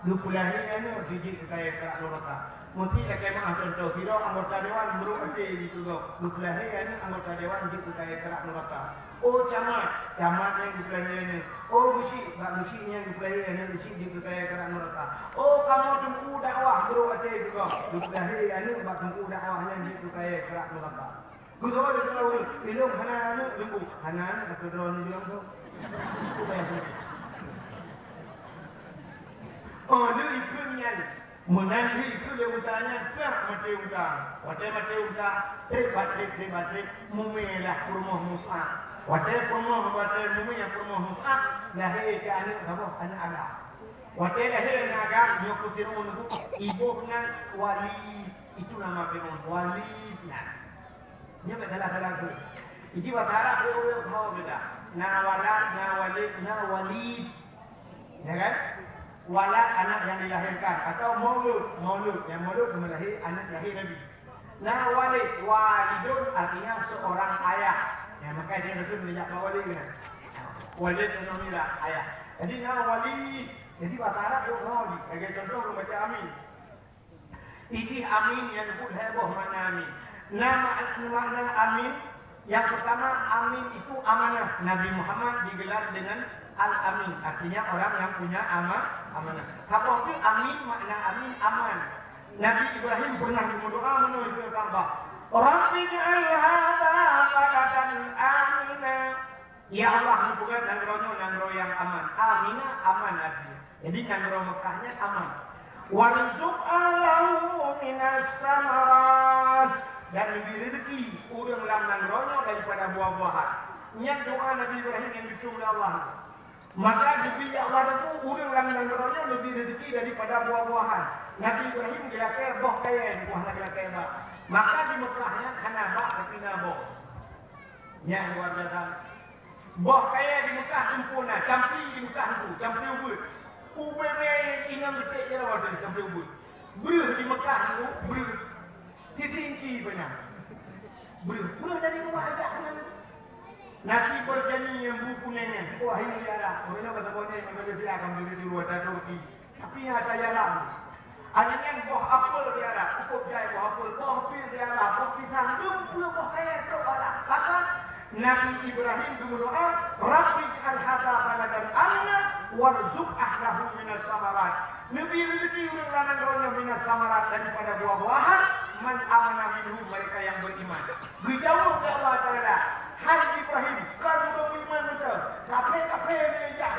geupeulahé aneuk jeuet keu kayèe krak nuraka. Meusti lakèe meu'ah cuntoh, sidroe anggota dewan brok até jeuet keu gob, geupeulahé aneuk anggota dewan jeuet keu kayèe krak nuraka. Oh camat, camat nyan geupeulahé aneuk. Oh geuchik, bak geuchik nyan geupeulahé aneuk geuchik jeuet keu kayèe krak nuraka. Oh kamoe teungku dakwah brok até keu gob, geupeulahé aneuk bak teungku dakwah nyan jeuet keu kayèe krak nuraka. Geutanyoe lé ureueng, ilôn hana aneuk teungku, hana aneuk atau droeneuh bilang tu. Oh, lheueh ikheun nyan. Meunan lheueh ikheun lé unta nyan, prak maté unta. Watèe maté unta, treb bak treb, treb bak treb, mumè lah peurumoh Musa. Watèe peurumoh, watèe mumè peurumoh Musa, lahé keu aneuk saboh, aneuk agam. Watèe lahé aneuk agam, nyoe keu Fir'aun tu, iboh nan Walid, itu nama Fir'aun, Walid nan. Nyoe bèk salah-salah tu. Iji bahasa Arab tu ureueng ho beda. Na Walad, na Walid, na Walid. Ya kan? Walad anak yang dilahirkan atau maulud, maulud. Yang maulud meulahé anak lahé Nabi. Na Walid, Walidun artinya seorang ayah. Ya, maka dia betul meulahé Walid kan. Walid itu adalah ayah. Jadi na Walid. Jadi bahasa Arab tu ho. Lagèe contoh ureueng baca amin. Idéh amin nyang geupeubuet lhèe boh makna amin. Na mak-, makna amin, nyang peurtama, amin itu amanah. Nabi Muhammad digelar dengan Al-Amin, artinya orang yang punya ama-, amanah. Saboh teuk amin, makna amin, aman. Nabi Ibrahim pernah geumeudoa meunoe di Ka'bah, "Rabbi ij'al hadza baladan amina." Ya Allah, neupeugöt nanggroe nyoe nanggroe nyang aman. Aminah, aman artinya. Jadi, nanggroe Meukah nyan aman. "Warzuq ahlahu minas samarat." Dan neubri reuzeki ureueng lam nanggroe nyoe daripada buah-buahan. Nyan doa Nabi Ibrahim nyang geucue lé Allah. Maka geubri Allah Teungku ureueng lam nanggroe nyoe neubri reuzeki daripada buah-buahan. Nabi Ibrahim geulakèe boh kayèe, buah na geulakèe bak. Maka di Meukah nyan hana bak, tapi na boh. Nyang luar biasa. Boh kayèe di Meukah teumpo na, campi di Meukah teumpo, campi ubeut. Ubé-bé inong geutek jaroe tadi campi ubeut. Breuh di Meukah teumpo, breuh. Titi inci banyak. Breuh, breuh dari luar ajak dengan nasi berjani yang bu kuning nyan. Wah, ini ada. Orang nak kata boh ni, macam dia akan beli di luar, tak ada roti. Tapi nyang ata jalan. Aneuk nyan boh apel di Arab, cukôp jai boh apel, boh pir di Arab, boh pisang, dum peuet boh kayèe trôk Arab. Maka Nabi Ibrahim geumeudoa, "Rabbi ij'al hadza baladan aminan warzuq ahlahu minas samarat." Neubri reuzeki ureueng lam nanggroe nyoe minas samarat daripada buah-buahan, man amana minhum, mereka yang beriman. Geujaweueb lé Allah Taala, "Hai Ibrahim, kon ureueng beriman mantong. Kaphé-kaphé nyang jak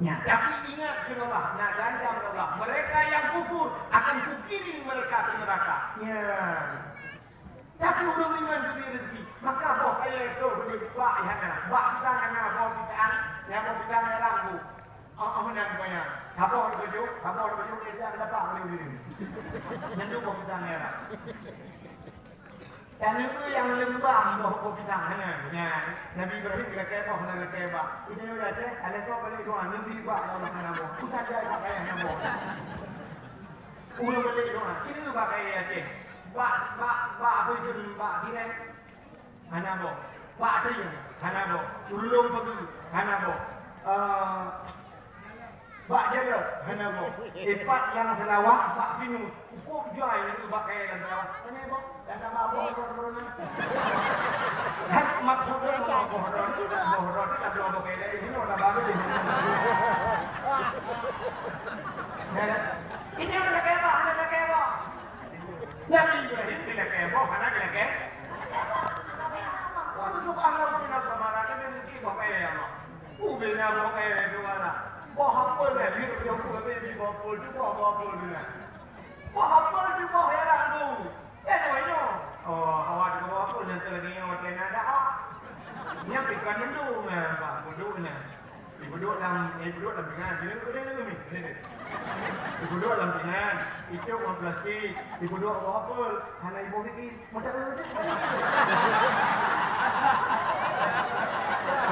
Nyan. Tapi ingat keu Allah, na janji Allah, mereka yang kufur akan kukirim mereka ke neraka. Nyan. Tapi ureueng iman geubri rezeki, maka boh kayèe troh geubri bak hana, bak pisang hana, boh pisang, nyang boh pisang nyang rambu. Oh, oh, nyan pokoknya. Saboh dikeujok, saboh dikeujok, jadi ada apa boleh beli. Nyan tu boh pisang nyang rambu. Dan itu yang lembam boh, boh pisang hana. Nyan, Nabi Ibrahim geulakèe boh, hana geulakèe bak. Itu yang udah cek, ada kau balik doa, Nabi bak, ya Allah, hana boh. Pusat dia bak kayèe hana boh. Ureueng balik doa, kira bak kayèe Aceh. Bak, bak, bak apa itu, bak Tireng? Hana boh. Bak Trieng? Hana boh. Ureueng Pageue? Hana boh. Eh, bak Jalok? Hana boh. Ipat lam Sarawak, bak Pinus. Ukur jai nyan bak kayèe lam Sarawak. Hana boh. Kan sama boh rot, rot, rot. Kan maksudnya sama boh rot. Boh rot ni tak boh kayèe dari sini, orang baru di sini. Ya kan? Ini orang kaya apa? Orang kaya apa? Nabi Ibrahim geulakèe boh, hana geulakèe. Waktu tu Allah bina sama rata dia mungkin boh kayèe ya Allah. Ubena boh kayèe itu mana? Boh apel lah, dia punya buah baby boh apel tu, boh, boh apel tu lah. Boh apel tu boh ya lah tu. Ya tu aja. Oh, awak tu boh apel nanti lagi yang hotel ada ah. Nya pikan dulu, nah, Pak, dulu nah. Ibuduek lam, ibuduek lam pingan. Sini, sini, sini, sini. Ibuduek lam pingan. Icok lam plastik. Ibuduek boh apel. Hana iboh gigi. Macam mana tu?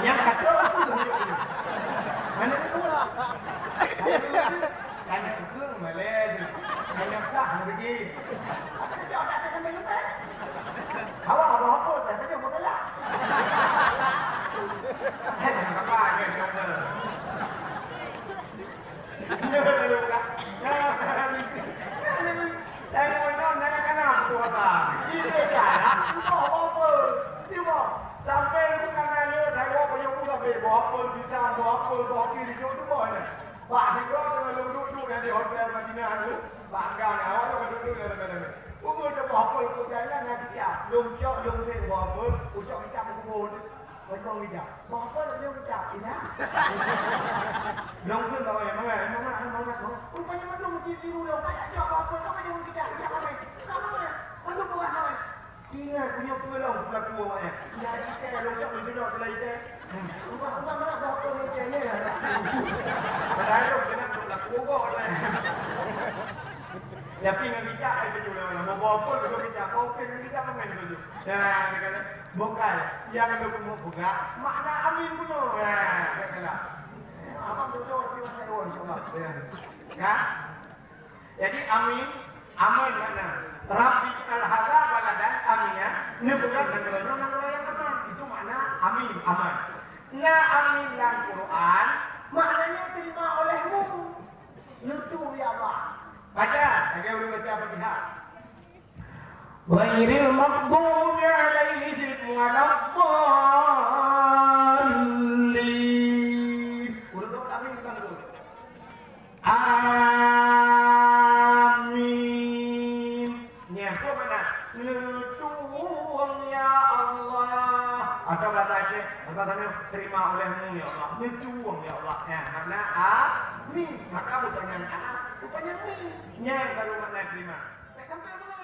Yang kata apa tu? Mana tu? Hana iboh gigi. Hana iboh gigi. Hana iboh gigi. Apa tu? Awak apa-apa, tapi dia bukan lah. Apa dia kata? Dia betul lah. Saya mau nanya kan apa tu kata? Ini dia lah. Apa apa? Dia mau sampai itu kan ada saya mau punya pula be, apa bisa, apa, apa kiri jauh tu boleh. Bak sidroe teungoh lôn duek-duek di hotel Madinah tu, bak gang awak tu ka duek-duek lam dalam. Ukeue teuboh apel keu jalan nyang kicap. Lôn cok, lôn seng boh apel, ucok kicap meukuboh tu. Lôn cok kicap. Boh apel lôn cok kicap, ingat? Lôn kheun bak awak, "Mangat, mangat, mangat." Rupanya mandum tiru-tiru lôn, "Payah cok boh apel, ka mandum kicap, kicap ramé. Ka ramé, mandum peugah ramé." Ingat, punya peue lom peulaku awaknyan. Nyang itai lom cok lom judok tulai itai. Ubah-ubah mana boh apel itai nyan. Padahai lom keunan peulaku gob nyan. Tapi ngon kicap ai tuju lawan. Boh apel ngon kicap, boh apel ngon kicap ramé tuju. Nah, dia kata, bukan. Yang ada peugah makna amin punya. Nah, dia kata. Abang tuju tapi masih awal, insya-Allah. Ya. Kan? Jadi amin, aman makna. Rabbi ij'al hadza baladan amina, neubuat nanggroe nyoe nanggroe nyang aman. Itu makna amin, aman. Na amin lam Quran, maknanya terima olehmu. Neutuh ya Allah. Baca, lagèe ureueng baca Fatihah. Ghairil maghdubi 'alaihim waladdallin. Ureueng tu amin bukan tu. Amin. Nyan peue makna? Neutuwöng ya Allah. Atau bahasa Aceh, bahasa Aceh, terima olehmu ya Allah. Neutuwöng ya Allah. Nyan makna amin. Maka bukan nyan a, bukan nyan mi. Nyan baru makna terima. Tak sampai mana?